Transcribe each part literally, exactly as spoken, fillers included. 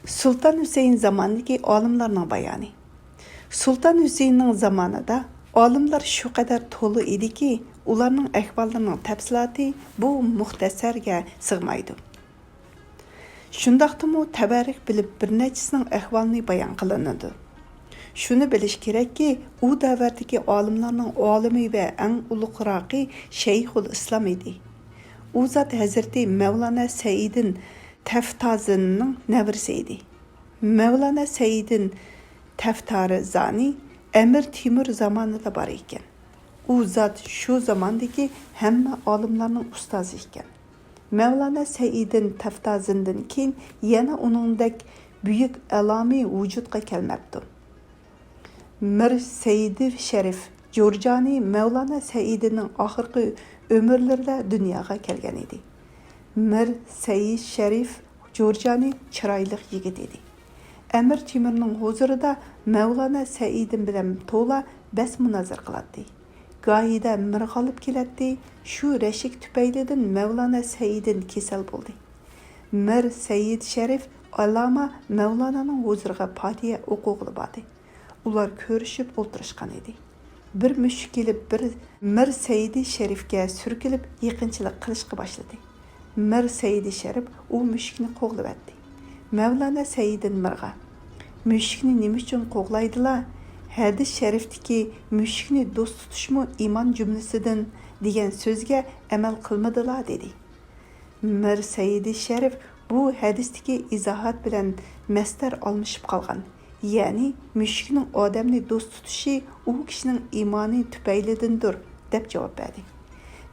سۇلتان ھۈسەيىن زامانىدىكى ئالىملارنىڭ بايانى. سۇلتان ھۈسەيىننىڭ زامانىدا ئالىملار شۇ قەدەر تولا ئىدىكى، ئۇلارنىڭ ئەھۋاللىرىنىڭ تەپسىلاتى بۇ مۇختەسەرگە سىغمايدۇ. شۇنداقتىمۇ تەۋەررۈك بىلىپ بىر نەچچىسىنىڭ ئەھۋالىنى بايان قىلىنىدۇ. شۇنى بىلىش كېرەككى، ئۇ دەۋردىكى ئالىملارنىڭ ئالىمى ۋە ئەڭ ئۇلۇغراقى شەيخۇل ئىسلام ئىدى. ئۇ زات ھەزرىتى مەۋلانا سەئىدىن تەفتازىنىنىڭ نەۋرىسى ئىدى. مەۋلانا سەئىدىن تەفتارىزانى ئەمىر تېمۇر زامانىدا بار ئىكەن. ئۇ زات شۇ زاماندىكى ھەممە ئالىملارنىڭ ئۇستازى ئىكەن. مەۋلانا سەئىدىن تەفتازىندىن كېيىن يەنە ئۇنىڭدەك بۈيۈك ئالىم ۋۇجۇدقا كەلمەپتۇ. مىر سەئىدى شەرىف جۇرجانى مەۋلانا سەئىدىنىڭ ئاخىرقى ئۆمۈرلىرىدە دۇنياغا كەلگەن ئىدى. مىر سەئىد شەرىف جۇرجانى چىرايلىق يىگىت ئىدى. ئەمىر تېمۇرنىڭ ھۇزۇرىدا مەۋلانا سەئىدىن بىلەن تولا بەس مۇنازىرە قىلاتتى. گاھىدا مىرغا ئالىپ كېلەتتى، شۇ رەشك تۈپەيلىدىن مەۋلانا سەئىدىن كېسەل بولدى. مىر سەئىد شەرىف ئالامە مەۋلانانىڭ ھۇزۇرىغا پاتىھە ئوقۇغىلى باردى. ئۇلار كۆرۈشۈپ ئولتۇرۇشقان ئىدى. بىر مۈشۈك كېلىپ بىر مىر سەئىدى شەرىفكە سۈركىلىپ يېقىنچىلىق قىلىشقا باشلىدى. مىر سەئىدى شەرىپ ئۇ مۈشۈكنى قوغلىۋەتتى. مەۋلانا سەئىدىن مىرغا، مۈشۈكنى نېمە ئۈچۈن قوغلايدىلا؟ ھەدىس شەرىفتىكى مۈشۈكنى دوست تۇتۇشمۇ ئىمان جۈملىسىدىن دېگەن سۆزگە ئەمەل قىلمىدىلا دېدى. مىر سەئىدى شەرىپ بۇ ھەدىستىكى ئىزاھات بىلەن مەستەر ئالمىشىپ قالغان، يەنى مۈشۈكنىڭ ئادەمنى دوست تۇتۇشى ئۇ كىشىنىڭ ئىمانى تۈپەيلىدىندۇر، دەپ جاۋاب بەردى.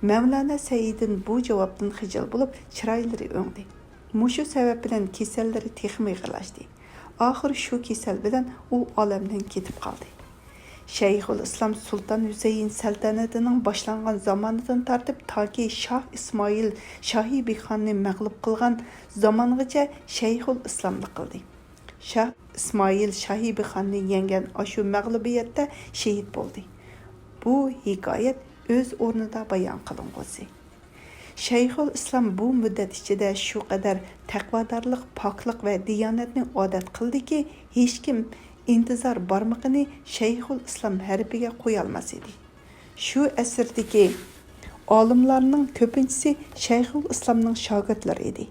مەۋلانا سەئىدىن بۇ جاۋابتىن خىجىل بولۇپ، چىرايلىرى ئۆڭدى. مۇشۇ سەۋەب بىلەن كېسەللىرى تېخىمۇ ئېغىرلاشتى. ئاخىر شۇ كېسەل بىلەن ئۇ ئالەمدىن كېتىپ قالدى. شەيخۇل ئىسلام سۇلتان ھۈسەيىن سەلتەنىتىنىڭ باشلانغان زامانىدىن تارتىپ تاكى شاھ ئىسمائىل شاھى بىخاننى مەغلۇپ قىلغان زامانغىچە شەيخۇل ئىسلاملىق قىلدى. شاھ ئىسمائىل شاھى بىخاننى يەڭگەن ئاشۇ مەغلۇبىيەتتە شېھىت بولدى. بۇ ھېكايەت ئۆز ئورنىدا بايان قىلىنغۇسى. شەيخۇل ئىسلام بۇ مۇددەت ئىچىدە شۇ قەدەر تەقۋادارلىق، پاكلىق ۋە دىيانەتنى ئادەت قىلدىكى، ھېچكىم ئىنتىزار بارمىقىنى شەيخۇل ئىسلام ھەرپىگە قويالماس ئىدى. شۇ ئەسىردىكى ئالىملارنىڭ كۆپىنچىسى شەيخۇل ئىسلامنىڭ شاگىرتلىرى ئىدى.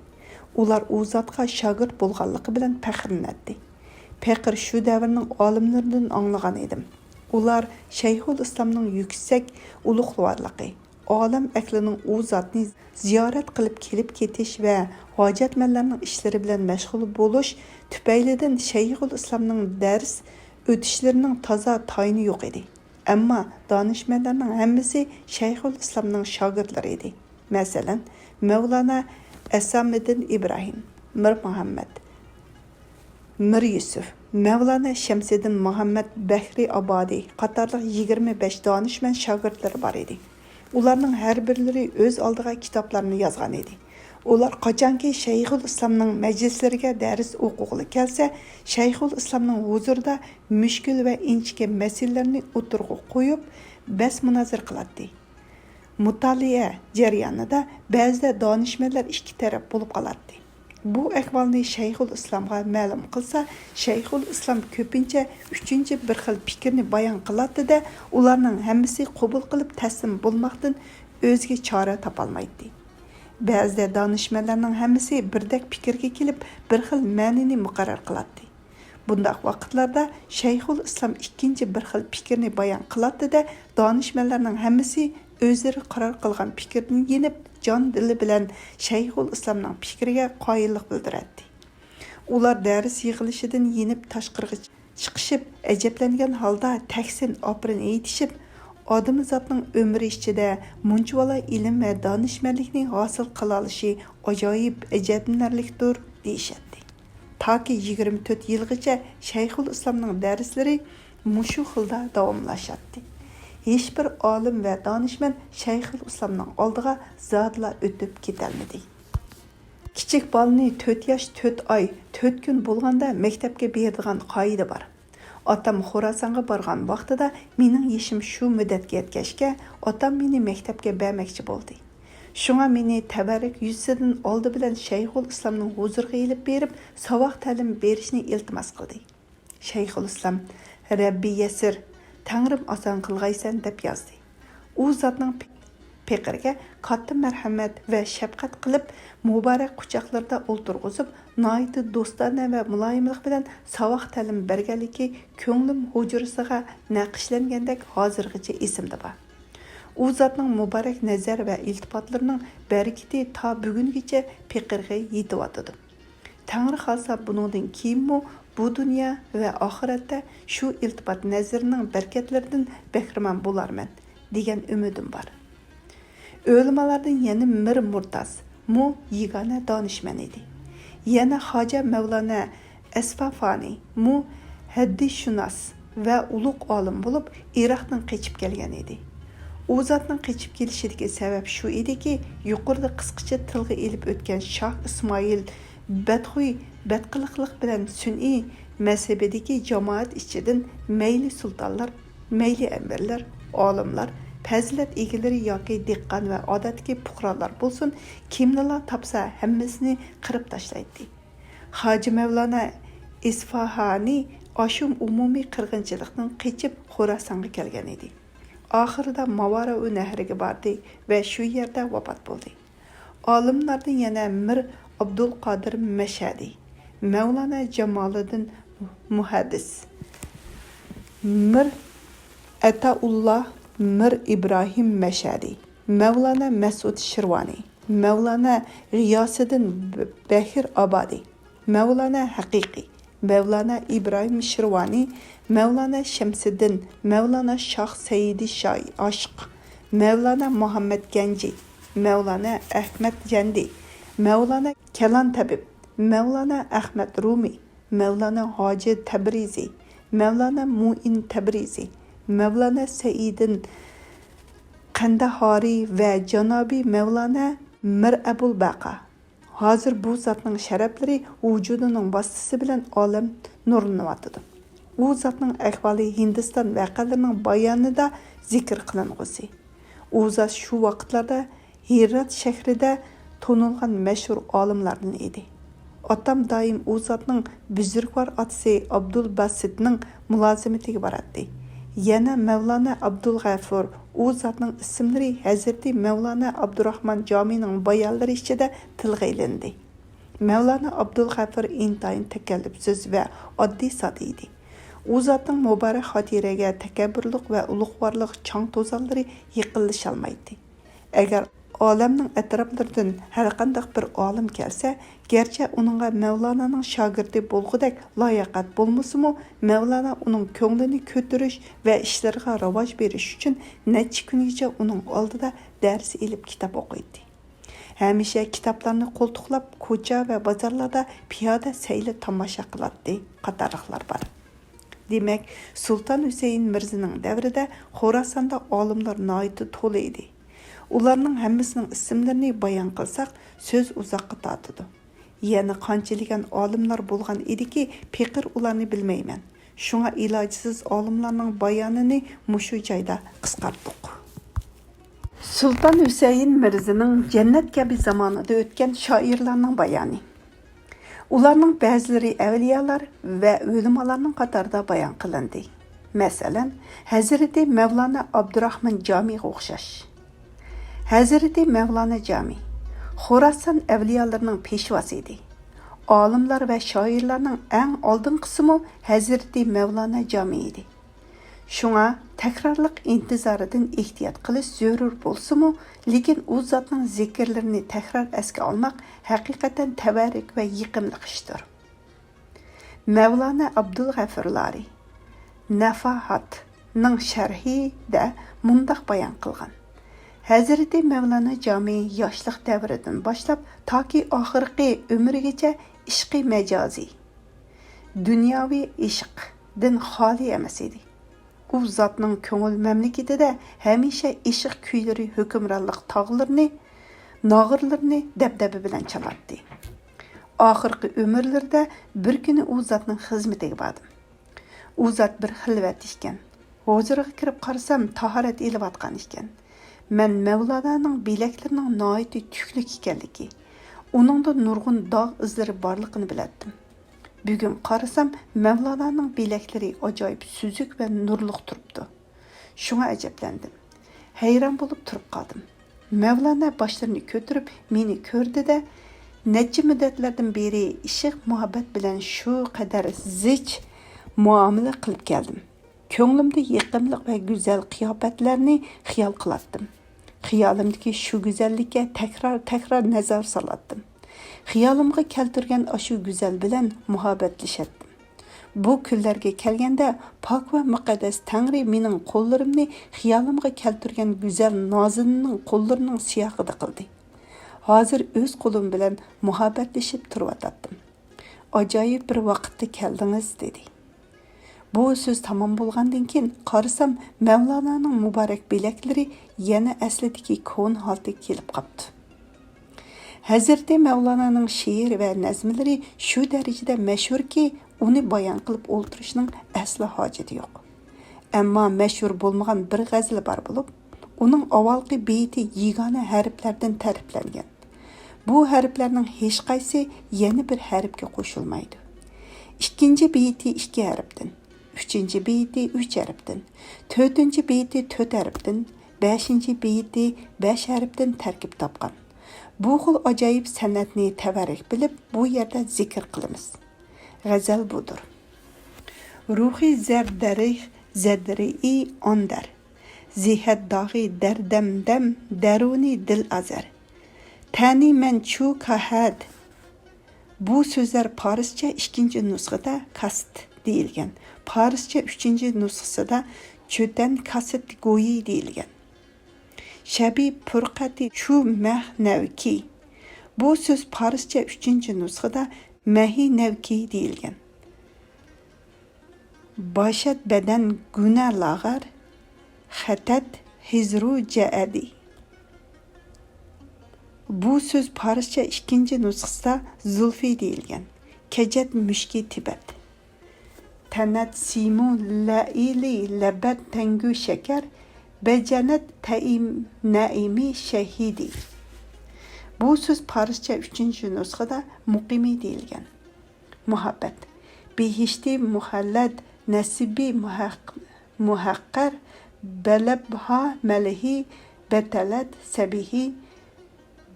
ئۇلار ئۇ زاتقا شاگىرت بولغانلىقى بىلەن پەخىرلىنەتتى. پېقىر شۇ دەۋرنىڭ ئالىملىرىدىن ئاڭلىغان ئىدىم. ئۇلار شەيخۇل ئىسلامنىڭ يۈكسەك ئۇلۇغۋارلىقى، ئالەم ئەھلىنىڭ ئۇ زاتنى زىيارەت قىلىپ كېلىپ كېتىش ۋە ھاجەتمەنلەرنىڭ ئىشلىرى بىلەن مەشغۇل بولۇش تۈپەيلىدىن شەيخۇل ئىسلامنىڭ دەرس ئۆتۈشلىرىنىڭ تازا تايىنى يوق ئىدى. ئەمما دانىشمەنلەرنىڭ ھەممىسى شەيخۇل ئىسلامنىڭ شاگىرتلىرى ئىدى. مەسىلەن، مەۋلانا ئەسامىدىن ئىبراھىم، مىر مۇھەممەد، مىر يۈسۈف، مەۋلانا شەمسىدىن مۇھەممەد بەھرى ئابادى قاتارلىق يىگىرمە بەش دانىشمەن شاگىرتلىرى بار ئىدى. ئۇلارنىڭ ھەر بىرلىرى ئۆز ئالدىغا كىتابلارنى يازغان ئىدى. ئۇلار قاچانكى شەيخۇل ئىسلامنىڭ مەجلىسلىرىگە دەرس ئوقۇغىلى كەلسە، شەيخۇل ئىسلامنىڭ ھۇزۇرىدا مۈشكۈل ۋە ئىنچىكە مەسىلىلەرنى ئوتتۇرىغا قويۇپ، بەس مۇنازىرە قىلاتتى. مۇتالىئە جەريانىدا بەزىدە دانىشمەنلەر ئىككى تەرەپ بولۇپ قالاتتى. بۇ ئەھۋالنى شەيخۇل ئىسلامغا مەلۇم قىلسا، شەيخۇل ئىسلام كۆپىنچە ئۈچىنچى بىر خىل پىكىرنى بايان قىلاتتى-دە، ئۇلارنىڭ ھەممىسى قوبۇل قىلىپ تەسلىم بولماقتىن ئۆزگە چارە تاپالمايتتى. بەزىدە دانىشمەنلەرنىڭ ھەممىسى بىردەك پىكىرگە كېلىپ، بىر خىل مەنىنى مۇقەررەر قىلاتتى. بۇنداق ۋاقىتلاردا شەيخۇل ئىسلام ئىككىنچى بىر خىل پىكىرنى بايان قىلاتتى-دە، دانىشمەنلەرنىڭ ھەممىسى ئۆزلىرى قارار قىلغان پىكىردىن يېنىپ، جان دىلى بىلەن شەيخۇل ئىسلامنىڭ پىكرىگە قايىللىق بىلدۈرەتتى. ئۇلار دەرس يىغىلىشىدىن يېنىپ تاشقىرىغا چىقىشىپ، ئەجەبلەنگەن ھالدا تەھسىن، ئاپىرىن ئېيتىشىپ، ئادىمىزاتنىڭ ئۆمرى ئىچىدە مۇنچىۋالا ئىلىم ۋە دانىشمەنلىكنى ھاسىل قىلالىشى ئاجايىپ ئەجەبلىنەرلىكتۇر، دېيىشەتتى. تاكى يىگىرمە تۆت يىلغىچە شەيخۇل ئىسلامنىڭ دەرسلىرى مۇشۇ خىلدا داۋاملاشاتتى. ھېچبىر ئالىم ۋە دانىشمەن شەيخۇل ئىسلامنىڭ ئالدىغا زادىلا ئۆتۈپ كېتەلمىدى. كىچىك بالىنى تۆت ياش، تۆت ئاي، تۆت كۈن بولغاندا مەكتەپكە بېرىدىغان قائىدە بار. ئاتام خوراسانغا بارغان ۋاقتىدا مېنىڭ يېشىم شۇ مۇددەتكە يەتكەچكە، ئاتام مېنى مەكتەپكە بەرمەكچى بولدى. شۇڭا مېنى تەۋەررۈك يۈزىسىدىن ئالدى بىلەن شەيخۇل ئىسلامنىڭ ھۇزۇرىغا ئېلىپ بېرىپ، ساۋاق تەلىم بېرىشنى ئىلتىماس قىلدى. شەيخۇل ئىسلام، رەببى يەسسىر، تەڭرىم ئاسان قىلغايسەن، دەپ يازدى. ئۇ زاتنىڭ پېقىرگە كاتتا مەرھەمەت ۋە شەپقەت قىلىپ، مۇبارەك قۇچاقلىرىدا ئولتۇرغۇزۇپ، ناھايىتى دوستانە ۋە مۇلايىملىق بىلەن ساۋاق تەلىم بەرگەنلىكى كۆڭلۈم ھۇجرىسىغا نەقىشلەنگەندەك ھازىرغىچە ئېسىمدە بار. ئۇ زاتنىڭ مۇبارەك نەزەر ۋە ئىلتىپاتلىرىنىڭ بەرىكىتى تا بۈگۈنگىچە پېقىرغا يېتىۋاتىدۇ. تەڭرى خالىسا، بۇنىڭدىن كېيىنمۇ بۇ دۇنيا ۋە ئاخىرەتتە شۇ ئىلتىپات نەزىرىنىڭ بەرىكەتلىرىدىن بەھرىمەن بولارمەن، دېگەن ئۈمىدىم بار. ئۆلىمالاردىن يەنە مىر مۇرتاز، مۇ يېگانە دانىشمەن ئىدى. يەنە خاجا مەۋلانا ئەسفافانى، مۇ ھەددىشۇناس ۋە ئۇلۇغ ئالىم بولۇپ، ئىراقتىن قېچىپ كەلگەن ئىدى. ئۇ زاتنىڭ قېچىپ كېلىشىدىكى سەۋەب شۇ ئىدىكى، يۇقىرىدا قىسقىچە تىلغا ئېلىپ ئۆتكەن شاھ ئىسمائىل بەدخۇي بەتقىلىقلىق بىلەن سۈنئىي مەزھىپىدىكى جامائەت ئىچىدىن مەيلى سۇلتانلار، مەيلى ئەمىرلەر، ئالىملار، پەزىلەت ئىگىلىرى ياكى دېھقان ۋە ئادەتتىكى پۇقرالار بولسۇن، كىمنىلا تاپسا، ھەممىسىنى قىرىپ تاشلايتتى. خاجە مەۋلانا ئىسفاھانى ئاشۇ ئومۇمىي قىرغىنچىلىقتىن قېچىپ، خوراسانغا كەلگەن ئىدى. ئاخىرىدا ماۋارائۇ نەھرىگە باردى ۋە شۇ يەردە ۋاپات بولدى. ئالىملاردىن يەنە مىر ئابدۇلقادىر مەشھەدى، مەۋلانا جامالىدىن مۇھەددىس، مىر ئەتائۇللا، مىر ئىبراھىم مەشھەدى، مەۋلانا مەسئۇد شىرۋانى، مەۋلانا غىياسىدىن بەھىر ئابادى، مەۋلانا ھەقىقىي، مەۋلانا ئىبراھىم شىرۋانى، مەۋلانا شەمسىدىن، مەۋلانا شاھ سەئىدى شاي ئاشىق، مەۋلانا مۇھەممەد گەنجى، مەۋلانا ئەھمەد جەندى، مەۋلانا كەلان تەبىب، مەۋلانا ئەھمەد رۇمى، مەۋلانا ھاجى تەبرىزى، مەۋلانا مۇئىن تەبرىزى، مەۋلانا سەئىدىن قەندەھارى ۋە جانابى مەۋلانا مىر ئەبۇل بەقا. ھازىر بۇ زاتنىڭ شەرەپلىرى ۋۇجۇدىنىڭ ۋاسىتىسى بىلەن ئالەم نۇرلىنىۋاتىدۇ. ئۇ زاتنىڭ ئەھۋالى ھىندىستان ۋەقەلىرىنىڭ بايانىدا زىكىر قىلىنغۇسى. ئۇ زات شۇ ۋاقىتلاردا ھىرات شەھىرىدە تونۇلغان مەشھۇر ئالىملاردىن ئىدى. ئاتام دائىم ئۇ زاتنىڭ بۈزرۈكۋار ئاتىسى ئابدۇل باسىتنىڭ مۇلازىمىتىگە باراتتى. يەنە مەۋلانا ئابدۇل غەفۇر، ئۇ زاتنىڭ ئىسىملىرى ھەزرىتى مەۋلانا ئابدۇراخمان جامىنىڭ بايانلىرى ئىچىدە تىلغا ئېلىندى. مەۋلانا ئابدۇل غەفۇر ئىنتايىن تەكەللۇپسىز ۋە ئاددىي ساددا ئىدى. ئۇ زاتنىڭ مۇبارەك خاتىرىگە تەكەببۇرلۇق ۋە ئۇلۇغۋارلىق چاڭ-توزانلىرى يېقىنلىشالمايتتى. ئەگەر ئالەمنىڭ ئەتراپلىرىدىن ھەرقانداق بىر ئالىم كەلسە، گەرچە ئۇنىڭغا مەۋلانانىڭ شاگىرتى بولغۇدەك لاياقەت بولمىسىمۇ، مەۋلانا ئۇنىڭ كۆڭلىنى كۆتۈرۈش ۋە ئىشلىرىغا راۋاج بېرىش ئۈچۈن نەچچە كۈنگىچە ئۇنىڭ ئالدىدا دەرس ئېلىپ كىتاب ئوقۇيتتى. ھەمىشە كىتابلارنى قولتۇقلاپ، كوچا ۋە بازارلاردا پىيادە سەيلە تاماشا قىلاتتى، قاتارلىقلار بار. دېمەك، سۇلتان ھۈسەيىن مىرزىنىڭ دەۋرىدە خوراساندا ئالىملار ناھايىتى تولا ئىدى. ئۇلارنىڭ ھەممىسىنىڭ ئىسىملىرىنى بايان قىلساق، سۆز ئۇزاققا تارتىدۇ. يەنە قانچىلىگەن ئالىملار بولغان ئىدىكى، پېقىر ئۇلارنى بىلمەيمەن. شۇڭا ئىلاجسىز ئالىملارنىڭ بايانىنى مۇشۇ جايدا قىسقارتتۇق. سۇلتان ھۈسەيىن مىرزىنىڭ جەننەت كەبى زامانىدا ئۆتكەن شائىرلارنىڭ بايانى. ئۇلارنىڭ بەزىلىرى ئەۋلىيالار ۋە ئۆلىمالارنىڭ قاتارىدا بايان قىلىندى. مەسىلەن، ھەزرىتى مەۋلانا ئابدۇراخمان جامىغا ئوخشاش. ھەزرىتى مەۋلانا جامى خوراسان ئەۋلىيالىرىنىڭ پېشۋاسى ئىدى. ئالىملار ۋە شائىرلارنىڭ ئەڭ ئالدىنقىسىمۇ ھەزرىتى مەۋلانا جامى ئىدى. شۇڭا تەكرارلىق ئىنتىزارىدىن ئېھتىيات قىلىش زۆرۈر بولسىمۇ، لېكىن ئۇ زاتنىڭ زىكىرلىرىنى تەكرار ئەسكە ئالماق ھەقىقەتەن تەۋەررۈك ۋە يېقىملىق ئىشتۇر. مەۋلانا ئابدۇلغەفۇر لارى نەفاھاتنىڭ شەرھىدە مۇنداق بايان قىلغان: ھەزرىتى مەۋلانا جامى ياشلىق دەۋرىدىن باشلاپ تاكى ئاخىرقى ئۆمرىگىچە ئىشقى مەجازىي، دۇنياۋى ئىشقتىن خالىي ئەمەس ئىدى. ئۇ زاتنىڭ كۆڭۈل مەملىكىتىدە ھەمىشە ئىشق كۈيلىرى ھۆكۈمرانلىق تاغلىرىنى، ناغرىلىرىنى دەبدەبە بىلەن چالاتتى. ئاخىرقى ئۆمۈرلىرىدە بىر كۈنى ئۇ زاتنىڭ خىزمىتىگە باردىم. ئۇ زات بىر خىلۋەت ئىكەن. ھۇزۇرىغا كىرىپ قارىسام، تاھارەت ئېلىۋاتقان ئىكەن. مەن مەۋلانانىڭ بىلەكلىرىنىڭ ناھايىتى تۈكلۈك ئىكەنلىكى، ئۇنىڭدا نۇرغۇن داغ ئىزلىرى بارلىقىنى بىلەتتىم. بۈگۈن قارىسام، مەۋلانانىڭ بىلەكلىرى ئاجايىپ سۈزۈك ۋە نۇرلۇق تۇرۇپتۇ. شۇڭا ئەجەبلەندىم. ھەيران بولۇپ تۇرۇپ قالدىم. مەۋلانا باشلىرىنى كۆتۈرۈپ مېنى كۆردى-دە، نەچچە مۇددەتلەردىن بېرى ئىشق-مۇھەببەت بىلەن شۇ قەدەر زىچ مۇئامىلە قىلىپ كەلدىم. كۆڭلۈمدە يېقىملىق ۋە گۈزەل قىياپەتلەرنى خىيال قىلاتتىم. خىيالىمدىكى شۇ گۈزەللىككە تەكرار-تەكرار نەزەر سالاتتىم. خىيالىمغا كەلتۈرگەن ئاشۇ گۈزەل بىلەن مۇھەببەتلىشەتتىم. بۇ كۈنلەرگە كەلگەندە، پاك ۋە مۇقەددەس تەڭرى مېنىڭ قوللىرىمنى خىيالىمغا كەلتۈرگەن گۈزەل نازىنىننىڭ قوللىرىنىڭ سىياقىدا قىلدى. ھازىر ئۆز قولۇم بىلەن مۇھەببەتلىشىپ تۇرۇۋاتاتتىم. «ئاجايىپ بىر ۋاقىتتا كەلدىڭىز» دېدى. بۇ سۆز تامام بولغاندىن كېيىن قارىسام، مەۋلانانىڭ مۇبارەك بىلەكلىرى يەنە ئەسلىدىكى كونا ھالىتىگە كېلىپ قاپتۇ. ھەزرىتى مەۋلانانىڭ شېئىر ۋە نەزمىلىرى شۇ دەرىجىدە مەشھۇركى، ئۇنى بايان قىلىپ ئولتۇرۇشنىڭ ئەسلا ھاجىتى يوق. ئەمما مەشھۇر بولمىغان بىر غەزىلى بار بولۇپ، ئۇنىڭ ئاۋۋالقى بېيىتى يېگانە ھەرپلەردىن تەرىپلەنگەن. بۇ ھەرپلەرنىڭ ھېچقايسى يەنە بىر ھەرپكە قوشۇلمايدۇ. ئىككىنچى بېيىتى ئىككى ھەرپتىن، ئۈچىنچى بېيىتى ئۈچ ھەرپتىن، تۆتىنچى بېيىتى تۆت ھەرپتىن، بەشىنچى بېيىتى بەش ھەرپتىن تەركىب تاپقان. بۇ خىل ئاجايىپ سەنئەتنى تەۋەررۈك بىلىپ، بۇ يەردە زىكىر قىلىمىز. غەزەل بۇدۇر. روھى زەر دەرىخ زەدرىئى ئاندەر. زىھەت داغى دەردەمدەم دەرۇنى دىل ئازەر. تەنى مەن چۇ كاھەد. بۇ سۆزلەر پارسچە ئىككىنچى نۇسخىدا كاست دېيىلگەن، پارسچە ئۈچىنچى نۇسخىسىدا چۆتەن كاسىت گويى دېيىلگەن. شەبى پۇرقەتى چۇ مەھ نەۋكى. بۇ سۆز پارسچە ئۈچىنچى نۇسخىدا مەھى نەۋكى دېيىلگەن. باشەت بەدەن گۈنە لاغەر، خەتەت ھىزرۇ جەئەدى. بۇ سۆز پارسچە ئىككىنچى نۇسخىسىدا زۇلفى دېيىلگەن. كەجەت مۈشكى تىبەت. تەنەت سىمۇ لەئىلى لەبەت تەڭگۈ شەكەر، بەجەنەت تەئىم نەئىمى شەھىدى. بۇ سۆز پارسچە ئۈچىنچى نۇسخىدا مۇقىمى دېيىلگەن. مۇھەببەت. بېھىشتى مۇخەللەد نەسىبى مۇھەق-، مۇھەققەر، بەلەبھا مەلىھى بەتەلەت سەبىھى،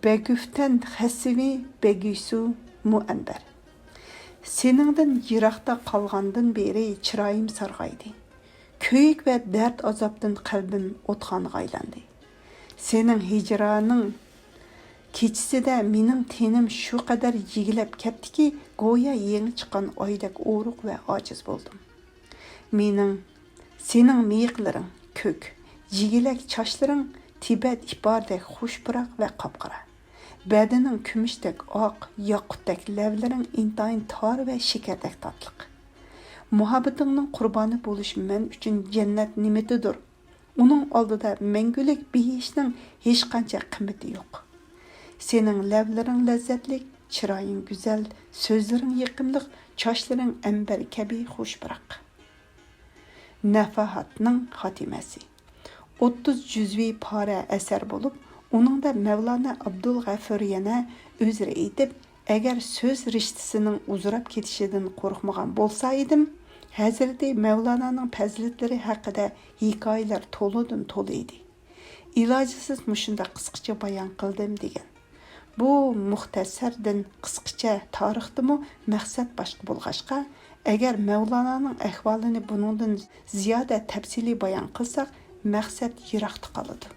بەگۈفتەن خەسىۋى بەگۈسۇ مۇئەنبەر. سېنىڭدىن يىراقتا قالغاندىن بېرى چىرايىم سارغايدى. كۆيۈك ۋە دەرد ئازابتىن قەلبىم ئوتخانىغا ئايلاندى. سېنىڭ ھىجرانىڭ كېچىسىدە مېنىڭ تېنىم شۇ قەدەر يېگىلەپ كەتتىكى، گويا يېڭى چىققان ئايدەك ئورۇق ۋە ئاجىز بولدۇم. مېنىڭ، سېنىڭ مىيىقلىرىڭ كۆك، يېگىلەك چاچلىرىڭ تىبەت ئىپارىدەك خۇش پۇراق ۋە قاپقارا. بەدىنىڭ كۈمۈشتەك ئاق، ياقۇتتەك لەۋلىرىڭ ئىنتايىن تار ۋە شېكەردەك تاتلىق. مۇھەببىتىڭنىڭ قۇربانى بولۇش مەن ئۈچۈن جەننەت نېمىتىدۇر؟ ئۇنىڭ ئالدىدا مەڭگۈلۈك بېھىشنىڭ ھېچقانچە قىممىتى يوق. سېنىڭ لەۋلىرىڭ لەززەتلىك، چىرايىڭ گۈزەل، سۆزلىرىڭ يېقىملىق، چاچلىرىڭ ئەمبەر كەبى خۇش پۇراق. نەفاھاتنىڭ خاتىمەسى. ئوتتۇز جۈزۋى پارە ئەسەر بولۇپ، ئۇنىڭدا مەۋلانا ئابدۇلغەفۇر يەنە ئۆزرە ئېيتىپ، ئەگەر سۆز رىشتىسىنىڭ ئۇزىراپ كېتىشىدىن قورقمىغان بولسا ئىدىم، ھەزرىتى مەۋلانانىڭ پەزىلەتلىرى ھەققىدە ھېكايىلەر تولىدىن تولا ئىدى. ئىلاجىسىز مۇشۇنداق قىسقىچە بايان قىلدىم دېگەن. بۇ مۇختەسەردىن قىسقىچە تارىختىمۇ مەقسەت باشقا بولغاچقا، ئەگەر مەۋلانانىڭ ئەھۋالىنى بۇنىڭدىن زىيادە تەپسىلىي بايان قىلساق، مەقسەت يىراقتا قالىدۇ.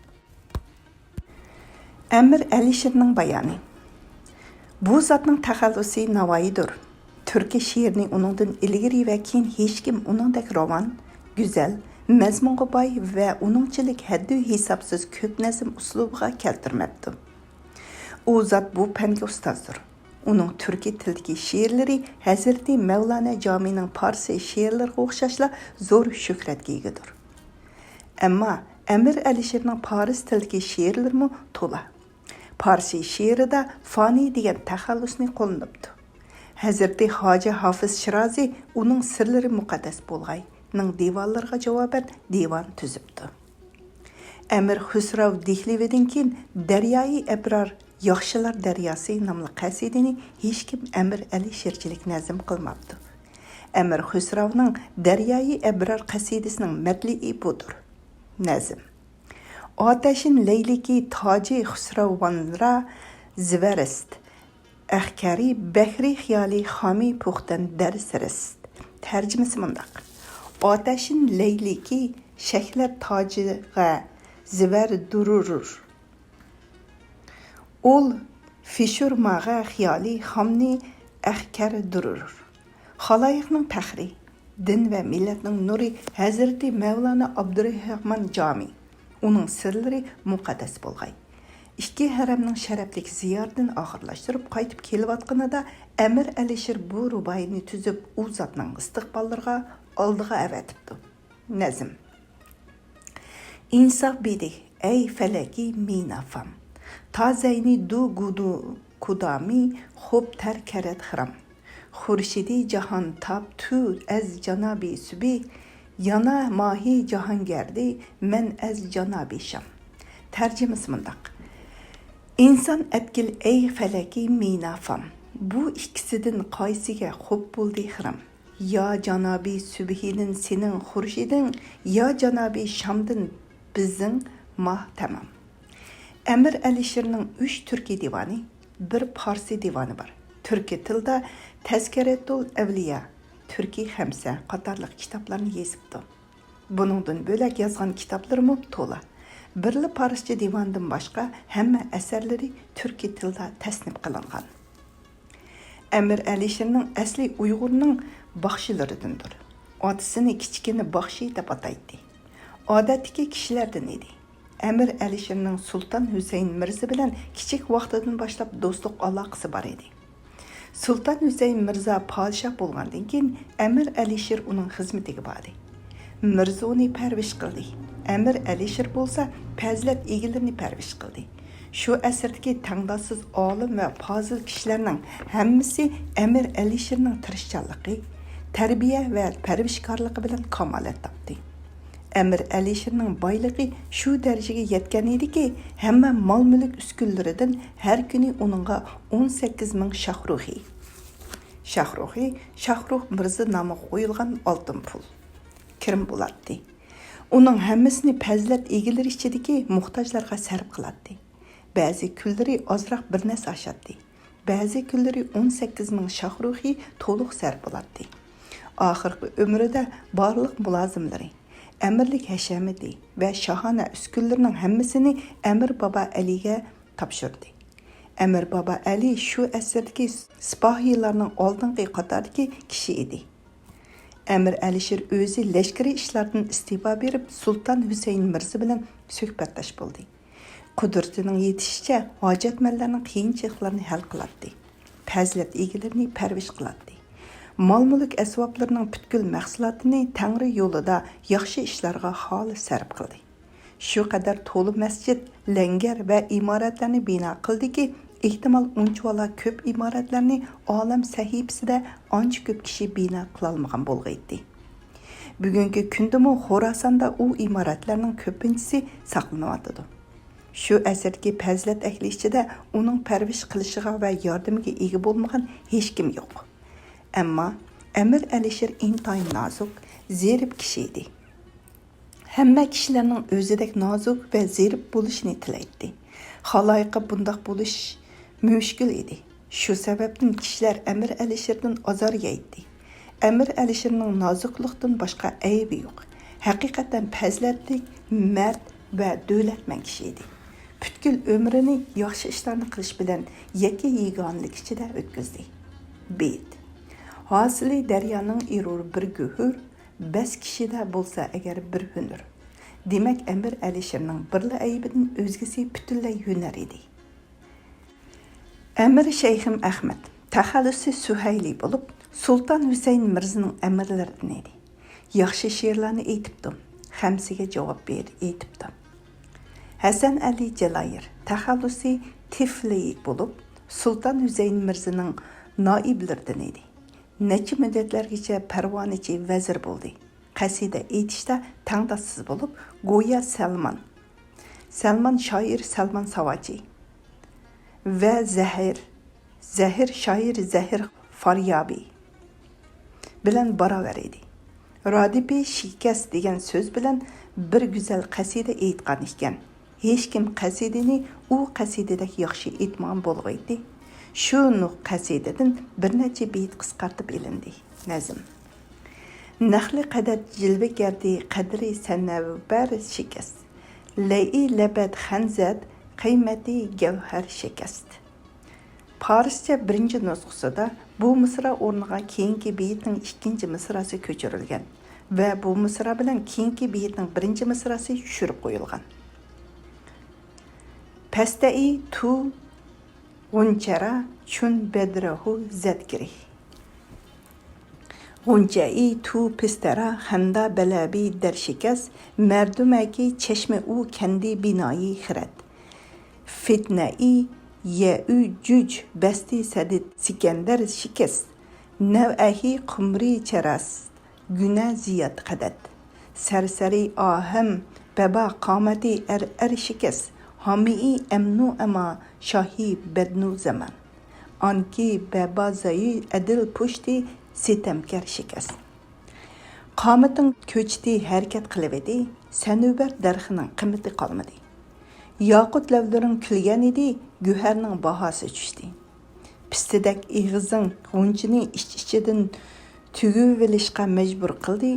ئەمىر ئەلىشىرنىڭ بايانى. بۇ زاتنىڭ تەخەللۇسى ناۋايىدۇر. تۈركىي شېئىرنى ئۇنىڭدىن ئىلگىرى ۋە كېيىن ھېچكىم ئۇنىڭدەك راۋان، گۈزەل، مەزمۇنغا باي ۋە ئۇنىڭچىلىك ھەددى ھېسابسىز كۆپ نەزم ئۇسلۇبىغا كەلتۈرمەپتۇ. ئۇ زات بۇ پەنگە ئۇستازدۇر. ئۇنىڭ تۈركىي تىلدىكى شېئىرلىرى ھەزرىتى مەۋلانا جامىنىڭ پارسىي شېئىرلىرىغا ئوخشاشلا زور شۆھرەتكە ئىگىدۇر. ئەمما ئەمىر ئەلىشىرنىڭ پارس تىلىدىكى شېئىرلىرىمۇ تولا. پارسىي شېئىرىدا فانى دېگەن تەخەللۇسنى قوللىنىپتۇ. ھەزرىتى ھاجى ھافىز شىرازى ئۇنىڭ سىرلىرى مۇقەددەس بولغاينىڭ دىۋانلىرىغا جاۋابەن دىۋان تۈزۈپتۇ. ئەمىر خۇسراۋ دېھلىۋىدىن كېيىن دەريايى ئەبرار، ياخشىلار دەرياسى ناملىق قەسىدىنى ھېچكىم ئەمىر ئەلىشىرچىلىك نەزم قىلماپتۇ. ئەمىر خۇسراۋنىڭ دەريايى ئەبرار قەسىدىسىنىڭ مەتلىئى بۇدۇر. نەزم. ئاتەشىن لەيلىكى تاجى خۇسراۋانرا زىۋەرست، ئەخكەرى بەھرى خىيالى خامى پۇختەن دەرسرست. تەرجىمىسى مۇنداق: ئاتەشىن لەيلىكى شەھلەت تاجىغا زىۋەر دۇرۇرۇر. ئۇل فىشۇر ماغە خىيالى خامنى ئەخكەر دۇرۇرۇر. خالايىقنىڭ پەخرى، دىن ۋە مىللەتنىڭ نۇرى ھەزرىتى مەۋلانا ئابدۇرەھمان جامى، ئۇنىڭ سىرلىرى مۇقەددەس بولغاي. ئىككى ھەرەمنىڭ شەرەپلىك زىيارىتىنى ئاخىرلاشتۇرۇپ قايتىپ كېلىۋاتقىنىدا، ئەمىر ئەلىشىر بۇ رۇبائىينى تۈزۈپ، ئۇ زاتنىڭ ئىستىقباللىرىغا، ئالدىغا ئەۋەتىپتۇ. نەزم. ئىنساف بېدى، ئەي فەلەكى مىنافام. تا زەينى دۇ گۇدۇ كۇدامى خوب تەر كەرەت خىرام. خۇرشىدى جاھان تاپ تۇ ئەز جانابى سۈبى، يانا ماھى جاھانگەردى مەن ئەز جانابى شام. تەرجىمىسى مۇنداق: ئىنسان ئەتكىل ئەي فەلەكى مىنافام. بۇ ئىككىسىدىن قايسىگە خوپ بولدى خىرام؟ يا جانابى سۈبھىدىن سېنىڭ خۇرشىدىڭ، يا جانابى شامدىن بىزنىڭ ماھ تامام. ئەمىر ئەلىشىرنىڭ ئۈچ تۈركىي دىۋانى، بىر پارسىي دىۋانى بار. تۈركىي تىلدا تەزكىرەتۇل ئەۋلىيا، تۈركىي خەمسە قاتارلىق كىتابلارنى يېزىپتۇ. بۇنىڭدىن بۆلەك يازغان كىتابلىرىمۇ تولا. بىرلا پارسچە دىۋاندىن باشقا ھەممە ئەسەرلىرى تۈركىي تىلدا تەسنىپ قىلىنغان. ئەمىر ئەلىشىرنىڭ ئەسلى ئۇيغۇرنىڭ باخشىلىرىدىندۇر. ئاتىسىنى كىچىكىنە باخشى دەپ ئاتايتتى. ئادەتتىكى كىشىلەردىن ئىدى. ئەمىر ئەلىشىرنىڭ سۇلتان ھۈسەيىن مىرزا بىلەن كىچىك ۋاقتىدىن باشلاپ دوستلۇق ئالاقىسى بار ئىدى. سۇلتان ھۈسەيىن مىرزا پادىشاھ بولغاندىن كېيىن، ئەمىر ئەلىشىر ئۇنىڭ خىزمىتىگە باردى. مىرزا ئۇنى پەرۋىش قىلدى. ئەمىر ئەلىشىر بولسا پەزىلەت ئىگىلىرىنى پەرۋىش قىلدى. شۇ ئەسىردىكى تەڭداشسىز ئالىم ۋە پازىل كىشىلەرنىڭ ھەممىسى ئەمىر ئەلىشىرنىڭ تىرىشچانلىقى، تەربىيە ۋە پەرۋىشكارلىقى بىلەن كامالەت تاپتى. ئەمىر ئەلىشىرنىڭ بايلىقى شۇ دەرىجىگە يەتكەن ئىدىكى، ھەممە مال-مۈلۈك ئۈسكۈنىلىرىدىن ھەر كۈنى ئۇنىڭغا ئون سەككىز مىڭ شاھروخى، شاھروخى، شاھروخ مىرزا نامىغا قويۇلغان ئالتۇن پۇل، كىرىم بولاتتى. ئۇنىڭ ھەممىسىنى پەزىلەت ئىگىلىرى ئىچىدىكى موھتاجلارغا سەرپ قىلاتتى. بەزى كۈنلىرى ئازراق بىر نەرسە ئاشاتتى. بەزى كۈنلىرى ئون سەككىز مىڭ شاھروخى تولۇق سەرپ بولاتتى. ئاخىرقى ئۆمرىدە بارلىق مۇلازىملىرى، ئەمىرلىك ھەشەمىتى ۋە شاھانە ئۈسكۈنىلىرىنىڭ ھەممىسىنى ئەمىر بابا ئەلىگە تاپشۇردى. ئەمىر بابا ئەلى شۇ ئەسىردىكى سىپاھىيلارنىڭ ئالدىنقى قاتاردىكى كىشى ئىدى. ئەمىر ئەلىشىر ئۆزى لەشكىرىي ئىشلاردىن ئىستېپا بېرىپ، سۇلتان ھۈسەيىن مىرزا بىلەن سۆھبەتداش بولدى. قۇدرىتىنىڭ يېتىشىچە ھاجەتمەنلەرنىڭ قىيىنچىلىقلىرىنى ھەل قىلاتتى. پەزىلەت ئىگىلىرىنى پەرۋىش قىلاتتى. مال-مۈلۈك ئەسۋابلىرىنىڭ پۈتكۈل مەھسۇلاتىنى تەڭرى يولىدا ياخشى ئىشلارغا خالىس سەرپ قىلدى. شۇ قەدەر تولا مەسچىت، لەڭگەر ۋە ئىمارەتلەرنى بىنا قىلدىكى، ئېھتىمال ئۇنچىۋالا كۆپ ئىمارەتلەرنى ئالەم سەھىپىسىدە ئانچە كۆپ كىشى بىنا قىلالمىغان بولغىيتتى. بۈگۈنكى كۈندىمۇ خوراساندا ئۇ ئىمارەتلەرنىڭ كۆپىنچىسى ساقلىنىۋاتىدۇ. شۇ ئەسىردىكى پەزىلەت ئەھلى ئىچىدە ئۇنىڭ پەرۋىش قىلىشىغا ۋە ياردىمىگە ئىگە بولمىغان ھېچكىم يوق. ئەمما ئەمىر ئەلىشىر ئىنتايىن نازۇك، زېرىپ كىشى ئىدى. ھەممە كىشىلەرنىڭ ئۆزىدەك نازۇك ۋە زېرىپ بولۇشىنى تىلەيتتى. خالايىققا بۇنداق بولۇش مۈشكۈل ئىدى. شۇ سەۋەبتىن كىشىلەر ئەمىر ئەلىشىردىن ئازار يەيتتى. ئەمىر ئەلىشىرنىڭ نازۇكلۇقتىن باشقا ئەيىبى يوق. ھەقىقەتەن پەزىلەتلىك، مەرد ۋە دۆلەتمەن كىشى ئىدى. پۈتكۈل ئۆمرىنى ياخشى ئىشلارنى قىلىش بىلەن يەككە-يېگانىلىك ئىچىدە ئۆتكۈزدى. بېيىت. ھاسىلى دەريانىڭ ئېرۇر بىر گۆھۈر، بەس كىشىدە بولسا ئەگەر بىر ھۈنەر. دېمەك، ئەمىر ئەلىشىرنىڭ بىرلا ئەيىبىدىن ئۆزگىسى پۈتۈنلەي ھۈنەر ئىدى. ئەمىر شەيخىم ئەخمەت، تەخەللۇسى سۇھەيلى بولۇپ، سۇلتان ھۈسەيىن مىرزىنىڭ ئەمىرلىرىدىن ئىدى. ياخشى شېئىرلارنى ئېيتىپتۇ، خەمسىگە جاۋاب بېرىپ ئېيتىپتۇ. ھەسەن ئەلى جالايىر، تەخەللۇسى تىفلى بولۇپ، سۇلتان ھۈسەيىن مىرزىنىڭ نائىبلىرىدىن ئىدى. نەچچە مۇددەتلەرگىچە پەرۋانىچى ۋەزىر بولدى. قەسىدە ئېيتىشتا تەڭداشسىز بولۇپ، گويا سەلمان سەلمان شائىر سەلمان ساۋاچى ۋە زەھىر، زەھىر شائىر زەھىر فاريابى بىلەن باراۋەر ئىدى. رادىپى شىكەست دېگەن سۆز بىلەن بىر گۈزەل قەسىدە ئېيتقان ئىكەن. ھېچكىم قەسىدىنى ئۇ قەسىدىدەك ياخشى ئېيتمىغان بولغىيتى. شۇ نۇ قەسىدىدىن بىر نەچچە بېيىت قىسقارتىپ ئېلىندى. نەزم. نەخلى قەدەت جىلۋىگەردى قەدرى سەنەۋبەر شىكەست. لەيئى لەبەت خەنزەت قىيمەتى گەۋھەر شىكەست. پارسچە بىرىنچى نۇسخىسىدا بۇ مىسرا ئورنىغا كېيىنكى بېيىتنىڭ ئىككىنچى مىسراسى كۆچۈرۈلگەن ۋە بۇ مىسرا بىلەن كېيىنكى بېيىتنىڭ بىرىنچى مىسراسى چۈشۈرۈپ قويۇلغان. پەستەئى تۇ غۇنچەرا چۈن بەدرەھۇ زەتكىرى. غۇنچەئى تۇ پىستەرا خەندا بەلەبى دەرشىكەس، مەردۈمەكى چەشمە ئۇ كەندى بىنايى خىرەت. فىتنەئى يەئۈ جۈج بەستى سەدىد سىكەندەر شىكەس، نەۋئەھى قۇمرى چەرەس گۈنە زىياد قەدەت. سەرسەرى ئاھەم بەبا قامەتى ئەر ئەر شىكەس، ھامىئى ئەمنۇ ئەما شاھى بەدنۇ زەمان. ئانكى بەبا زايى ئەدىل پۇشتى سىتەمكەر شىكەس. قامىتىڭ كۆچتى ھەرىكەت قىلىۋىدى، سەنۇبەر دەرىخىنىڭ قىممىتى قالمىدى. ياقۇت لەۋلىرىڭ كۈلگەن ئىدى، گۆھەرنىڭ باھاسى چۈشتى. پىستىدەك ئېغىزىڭ غۇنچىنى ئىچ-ئىچىدىن تۈگۈۋېلىشقا مەجبۇر قىلدى.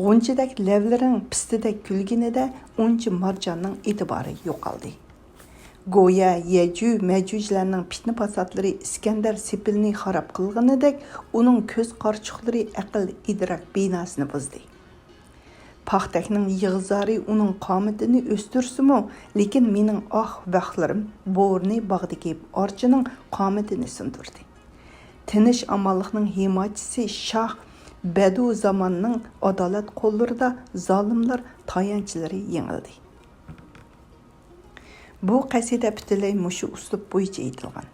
غۇنچىدەك لەۋلىرىڭ پىستىدەك كۈلگىنىدە ئۇنچە مارجاننىڭ ئېتىبارى يوقالدى. گويا يەجۈ مەجۈجلەرنىڭ پىتنە-پاساتلىرى ئىسكەندەر سېپىلنى خاراب قىلغىنىدەك، ئۇنىڭ كۆز قارىچۇقلىرى ئەقىل-ئىدراك بىناسىنى بۇزدى. پاختەكنىڭ يىغ-زارى ئۇنىڭ قامىتىنى ئۆستۈرسىمۇ، لېكىن مېنىڭ ئاھ-ۋاھلىرىم بورىنى باغدىكى ئارچىنىڭ قامىتىنى سۇندۇردى. تىنچ-ئامانلىقنىڭ ھىمايىچىسى شاھ بەدۇزاماننىڭ ئادالەت قوللىرىدا زالىملار، تايانچلىرى يېڭىلدى. بۇ قەسىدە پۈتۈنلەي مۇشۇ ئۇسلۇب بويىچە ئېيتىلغان.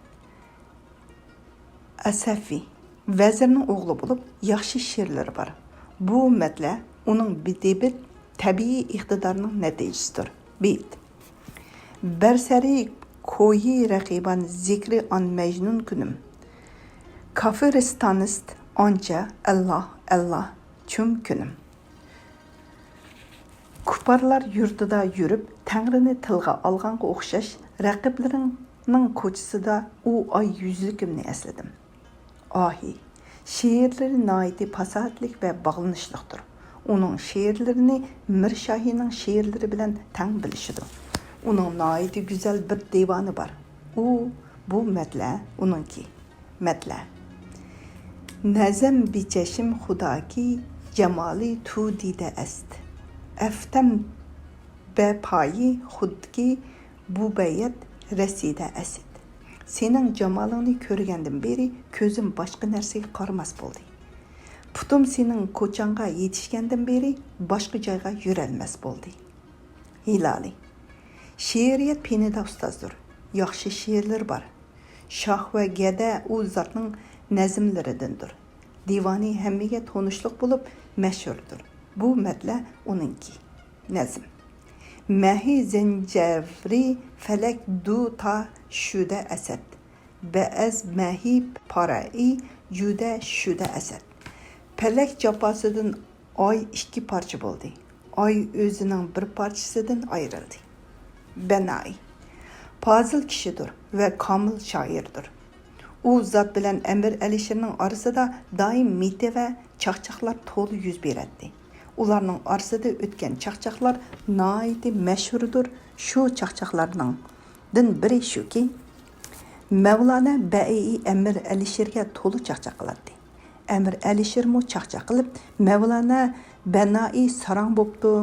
ئەسەفى، ۋەزىرنىڭ ئوغلى بولۇپ، ياخشى شېئىرلىرى بار. بۇ مەتلە ئۇنىڭ بىدىبىت تەبىئىي ئىقتىدارىنىڭ نەتىجىسىدۇر. بېيىت. بەرسەرى كويى رەقىبان زىكرى ئان مەجنۇن كۈنۈم. كافىرىستانىست ئانچە ئەللا ئەللا چۈم كۈنۈم. كۇپپارلار يۇرتىدا يۈرۈپ، تەڭرىنى تىلغا ئالغانغا ئوخشاش، رەقىبلىرىڭنىڭ كوچىسىدا ئۇ ئاي يۈزلۈكۈمنى ئەسلىدىم. ئاھى، شېئىرلىرى ناھايىتى پاساھەتلىك ۋە باغلىنىشلىقتۇر. ئۇنىڭ شېئىرلىرىنى مىر شاھىنىڭ شېئىرلىرى بىلەن تەڭ بىلىشىدۇ. ئۇنىڭ ناھايىتى گۈزەل بىر دىۋانى بار. ئۇ، بۇ مەتلە ئۇنىڭكى. مەتلە. نەزەم بىچەشم خۇداكى جامالى تو دىدە ئەست. ئەفتەم بە پايى خۇدكى بۇبەيەت رەسىدە ئەسىد. سېنىڭ جامالىڭنى كۆرگەندىن بېرى كۆزۈم باشقا نەرسىگە قارىماس بولدى. پۇتۇم سېنىڭ كوچاڭغا يېتىشكەندىن بېرى باشقا جايغا يۈرەلمەس بولدى. ھىلالى. شېئىرىيەت پېنىدا ئۇستازدۇر. ياخشى شېئىرلىرى بار. شاھ ۋە گەدە ئۇ زاتنىڭ نەزملىرىدىندۇر. دىۋانى ھەممىگە تونۇشلۇق بولۇپ مەشھۇردۇر. بۇ مەتلە ئۇنىڭكى. نەزم. مەھى زەنجەۋرى فەلەك دۇ تا شۈدە ئەسەد. بەئەز مەھى پارەئى جۈدە شۈدە ئەسەد. پەلەك جاپاسىدىن ئاي ئىككى پارچە بولدى. ئاي ئۆزىنىڭ بىر پارچىسىدىن ئايرىلدى. بەنائى. پازىل كىشىدۇر ۋە كامىل شائىردۇر. ئۇ زات بىلەن ئەمىر ئەلىشىرنىڭ ئارىسىدا دائىم مىتى ۋە چاقچاقلار تولا يۈز بېرەتتى. ئۇلارنىڭ ئارىسىدا ئۆتكەن چاقچاقلار ناھايىتى مەشھۇردۇر. شۇ چاقچاقلارنىڭدىن بىرى شۇكى، مەۋلانا بەئىي ئەمىر ئەلىشىرگە تولا چاقچاق قىلاتتى. ئەمىر ئەلىشىرمۇ چاقچاق قىلىپ، مەۋلانا بەنائى ساراڭ بوپتۇ،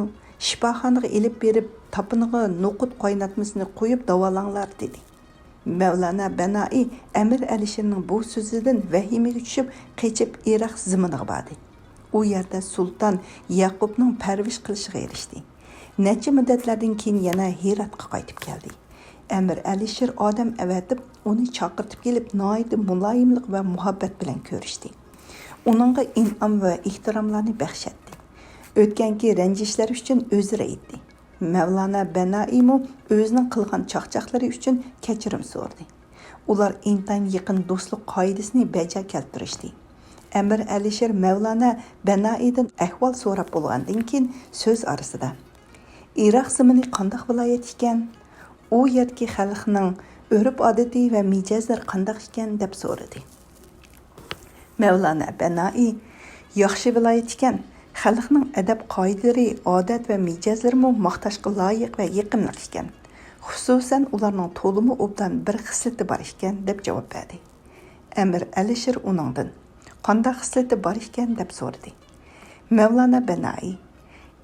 شىپاخانىغا ئېلىپ بېرىپ، تاپىنىغا نوقۇت قايناتمىسىنى قۇيۇپ داۋالاڭلار، دېدى. مەۋلانا بەنائى ئەمىر ئەلىشىرنىڭ بۇ سۆزىدىن ۋەھىمىگە چۈشۈپ، قېچىپ ئىراق زېمىنىغا باردى. ئۇ يەردە سۇلتان يەقۇپنىڭ پەرۋىش قىلىشىغا ئېرىشتى. نەچچە مۇددەتلەردىن كېيىن يەنە ھىراتقا قايتىپ كەلدى. ئەمىر ئەلىشىر ئادەم ئەۋەتىپ، ئۇنى چاقىرتىپ كېلىپ، ناھايىتى مۇلايىملىق ۋە مۇھەببەت بىلەن كۆرۈشتى. ئۇنىڭغا ئىنئام ۋە ئېھتىراملارنى بەخش ئەتتى. ئۆتكەنكى رەنجىشلەر ئۈچۈن ئۆزرە ئېيتتى. مەۋلانا بەنائىيمۇ ئۆزىنىڭ قىلغان چاقچاقلىرى ئۈچۈن كەچۈرۈم سورىدى. ئۇلار ئىنتايىن يېقىن دوستلۇق قائىدىسىنى بەجا كەلتۈرۈشتى. ئەمىر ئەلىشىر مەۋلانا بەنائىيدىن ئەھۋال سوراپ بولغاندىن كېيىن سۆز ئارىسىدا، ئىراق زېمىنى قانداق ۋىلايەت ئىكەن؟ ئۇ يەردىكى خەلقنىڭ ئۆرپ-ئادىتى ۋە مىجەزلىرى قانداق ئىكەن؟ دەپ سورىدى. مەۋلانا بەنائى، ياخشى ۋىلايەت ئىكەن، خەلقنىڭ ئەدەپ-قائىدىلىرى، ئادەت ۋە مىجەزلىرىمۇ ماختاشقا لايىق ۋە يېقىملىق ئىكەن. خۇسۇسەن، ئۇلارنىڭ تولىمۇ ئوبدان بىر خىسلىتى بار ئىكەن، دەپ جاۋاب بەردى. ئەمىر ئەلىشىر ئۇنىڭدىن، قانداق خىسلىتى بار ئىكەن؟ دەپ سورىدى. مەۋلانا بەنائى،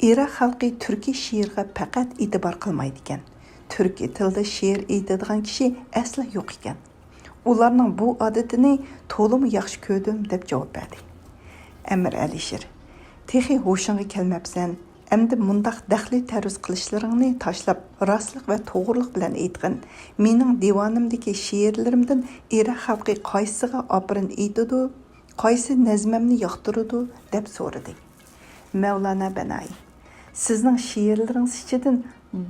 ئىراق خەلقى تۈركىي شېئىرغا پەقەت ئېتىبار قىلمايدىكەن. تۈركىي تىلدا شېئىر ئېيتىدىغان كىشى ئەسلا يوق ئىكەن. ئۇلارنىڭ بۇ ئادىتىنى تولىمۇ ياخشى كۆردۈم، دەپ جاۋاب بەردى. ئەمىر ئەلىشىر، تېخى ھوشۇڭغا كەلمەپسەن، ئەمدى مۇنداق دەخلى تەرۇز قىلىشلىرىڭنى تاشلاپ، راستلىق ۋە توغرىلىق بىلەن ئېيتقىن. مېنىڭ دىۋانىمدىكى شېئىرلىرىمدىن ئىراق خەلقى قايسىسىغا ئاپىرىن ئېيتىدۇ، قايسى نەزمەمنى ياقتۇرىدۇ؟ دەپ سورىدى. مەۋلانا بەنائى، سىزنىڭ شېئىرلىرىڭىز ئىچىدىن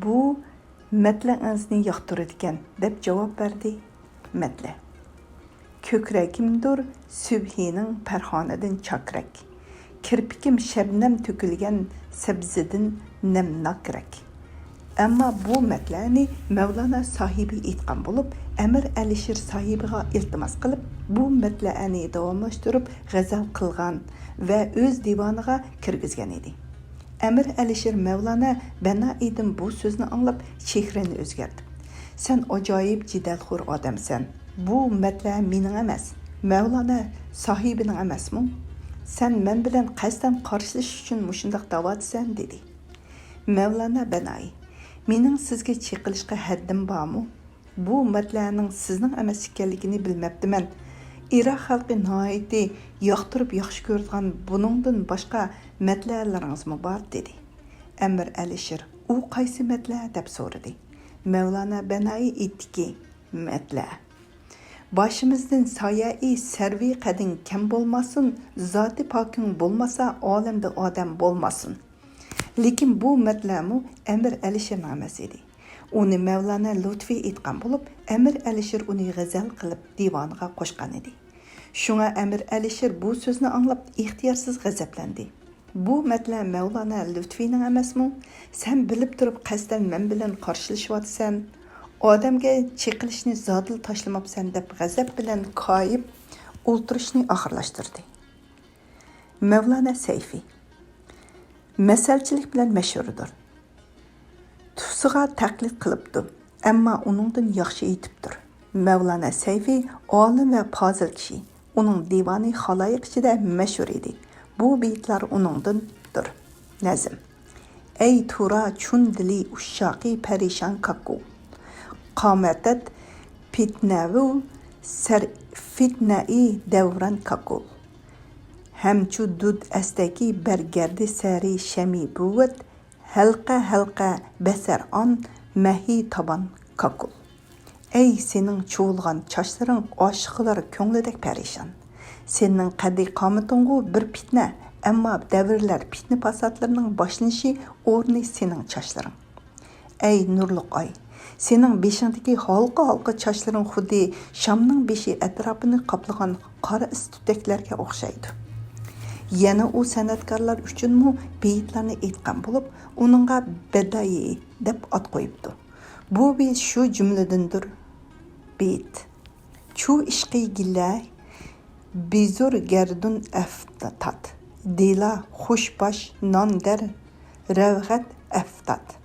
بۇ مەتلەئىڭىزنى ياقتۇرىدىكەن، دەپ جاۋاب بەردى. مەتلە. كۆكرەكىمدۇر سۈبھىنىڭ پەرھانىدىن چاكرەك، كىرپىكىم شەبنەم تۆكۈلگەن سەبزىدىن نەمناكرەك. ئەمما بۇ مەتلەنى مەۋلانا ساھىبى ئېيتقان بولۇپ، ئەمىر ئەلىشىر ساھىبىغا ئىلتىماس قىلىپ، بۇ مەتلەنى داۋاملاشتۇرۇپ غەزەل قىلغان ۋە ئۆز دىۋانىغا كىرگۈزگەن ئىدى. ئەمىر ئەلىشىر مەۋلانا بەنائىدىن بۇ سۆزنى ئاڭلاپ، چېھرىنى ئۆزگەرتىپ، سەن ئاجايىپ جېدەلخور ئادەمسەن. بۇ مەتلە مېنىڭ ئەمەس، مەۋلانا ساھىبىنىڭ ئەمەسمۇ؟ سەن مەن بىلەن قەستەن قارشىلىشىش ئۈچۈن مۇشۇنداق دەۋاتىسەن، دېدى. مەۋلانا بەنائى، مېنىڭ سىزگە چېقىلىشقا ھەددىم بارمۇ؟ بۇ مەتلەنىڭ سىزنىڭ ئەمەس ئىكەنلىكىنى بىلمەپتىمەن. ئىراق خەلقى ناھايىتى ياقتۇرۇپ ياخشى كۆرىدىغان بۇنىڭدىن باشقا مەتلەلىرىڭىزمۇ بار، دېدى. ئەمىر ئەلىشىر، ئۇ قايسى مەتلە؟ دەپ سورىدى. مەۋلانا بەنائى ئېيتتىكى، مەتلە. باشىمىزدىن سايەئى سەرۋى قەدىڭ كەم بولماسۇن، زاتى پاكىڭ بولماسا، ئالەمدە ئادەم بولماسۇن. لېكىن بۇ مەتلەمۇ ئەمىر ئەلىشىرنىڭ ئەمەس ئىدى. ئۇنى مەۋلانا لۇتفى ئېيتقان بولۇپ، ئەمىر ئەلىشىر ئۇنى غەزەل قىلىپ دىۋانىغا قوشقان ئىدى. شۇڭا ئەمىر ئەلىشىر بۇ سۆزنى ئاڭلاپ، ئىختىيارسىز غەزەپلەندى. بۇ مەتلە مەۋلانا لۇتفىنىڭ ئەمەسمۇ؟ سەن بىلىپ تۇرۇپ قەستەن مەن بىلەن قارشىلىشىۋاتىسەن. ئادەمگە چېقىلىشنى زادىلا تاشلىماپسەن، دەپ غەزەپ بىلەن كايىپ ئولتۇرۇشنى ئاخىرلاشتۇردى. مەۋلانا سەيفى مەسەلچىلىك بىلەن مەشھۇردۇر. تۇسىغا تەقلىد قىلىپتۇ، ئەمما ئۇنىڭدىن ياخشى ئېيتىپتۇر. مەۋلانا سەيفى ئالىم ۋە پازىل كىشى. ئۇنىڭ دىۋانى خالايىق ئىچىدە مەشھۇر ئىدى. بۇ بېيىتلار ئۇنىڭدىندۇر. نەزم. ئەي تۇرا چۈن دىلى ئۇششاقى پەرىشان كاكۇ. قامەتەت پىتنەۋۇ سەر فىتنەئى دەۋران كاكۇ. ھەمچۇ دۇد ئەستەكى بەرگەردى سەرى شەمى بۇۋۇت، ھەلقە ھەلقە بەسەر ئان مەھى تابان كاكۇل. ئەي سېنىڭ چۇۋۇلغان چاچلىرىڭ ئاشىقلار كۆڭلىدەك پەرىشان. سېنىڭ قەددى قامىتىڭغۇ بىر پىتنە، ئەمما دەۋرلەر پىتنە-پاساتلىرىنىڭ باشلىنىشى ئورنى سېنىڭ چاچلىرىڭ. ئەي نۇرلۇق ئاي، سېنىڭ بېشىڭدىكى ھالقا-ھالقا چاچلىرىڭ خۇددى شامنىڭ بېشى ئەتراپىنى قاپلىغان قارا ئىس تۈتەكلەرگە ئوخشايدۇ. يەنە ئۇ سەنئەتكارلار ئۈچۈنمۇ بېيىتلارنى ئېيتقان بولۇپ، ئۇنىڭغا بەدائىي دەپ ئات قويۇپتۇ. بۇ بېيىت شۇ جۈملىدىندۇر. بېيىت. چۇ ئىشقى گىلە بىزۇر گەردۇن ئەفتات، دىلا خۇش باش نان دەر رەۋغەت ئەفتات.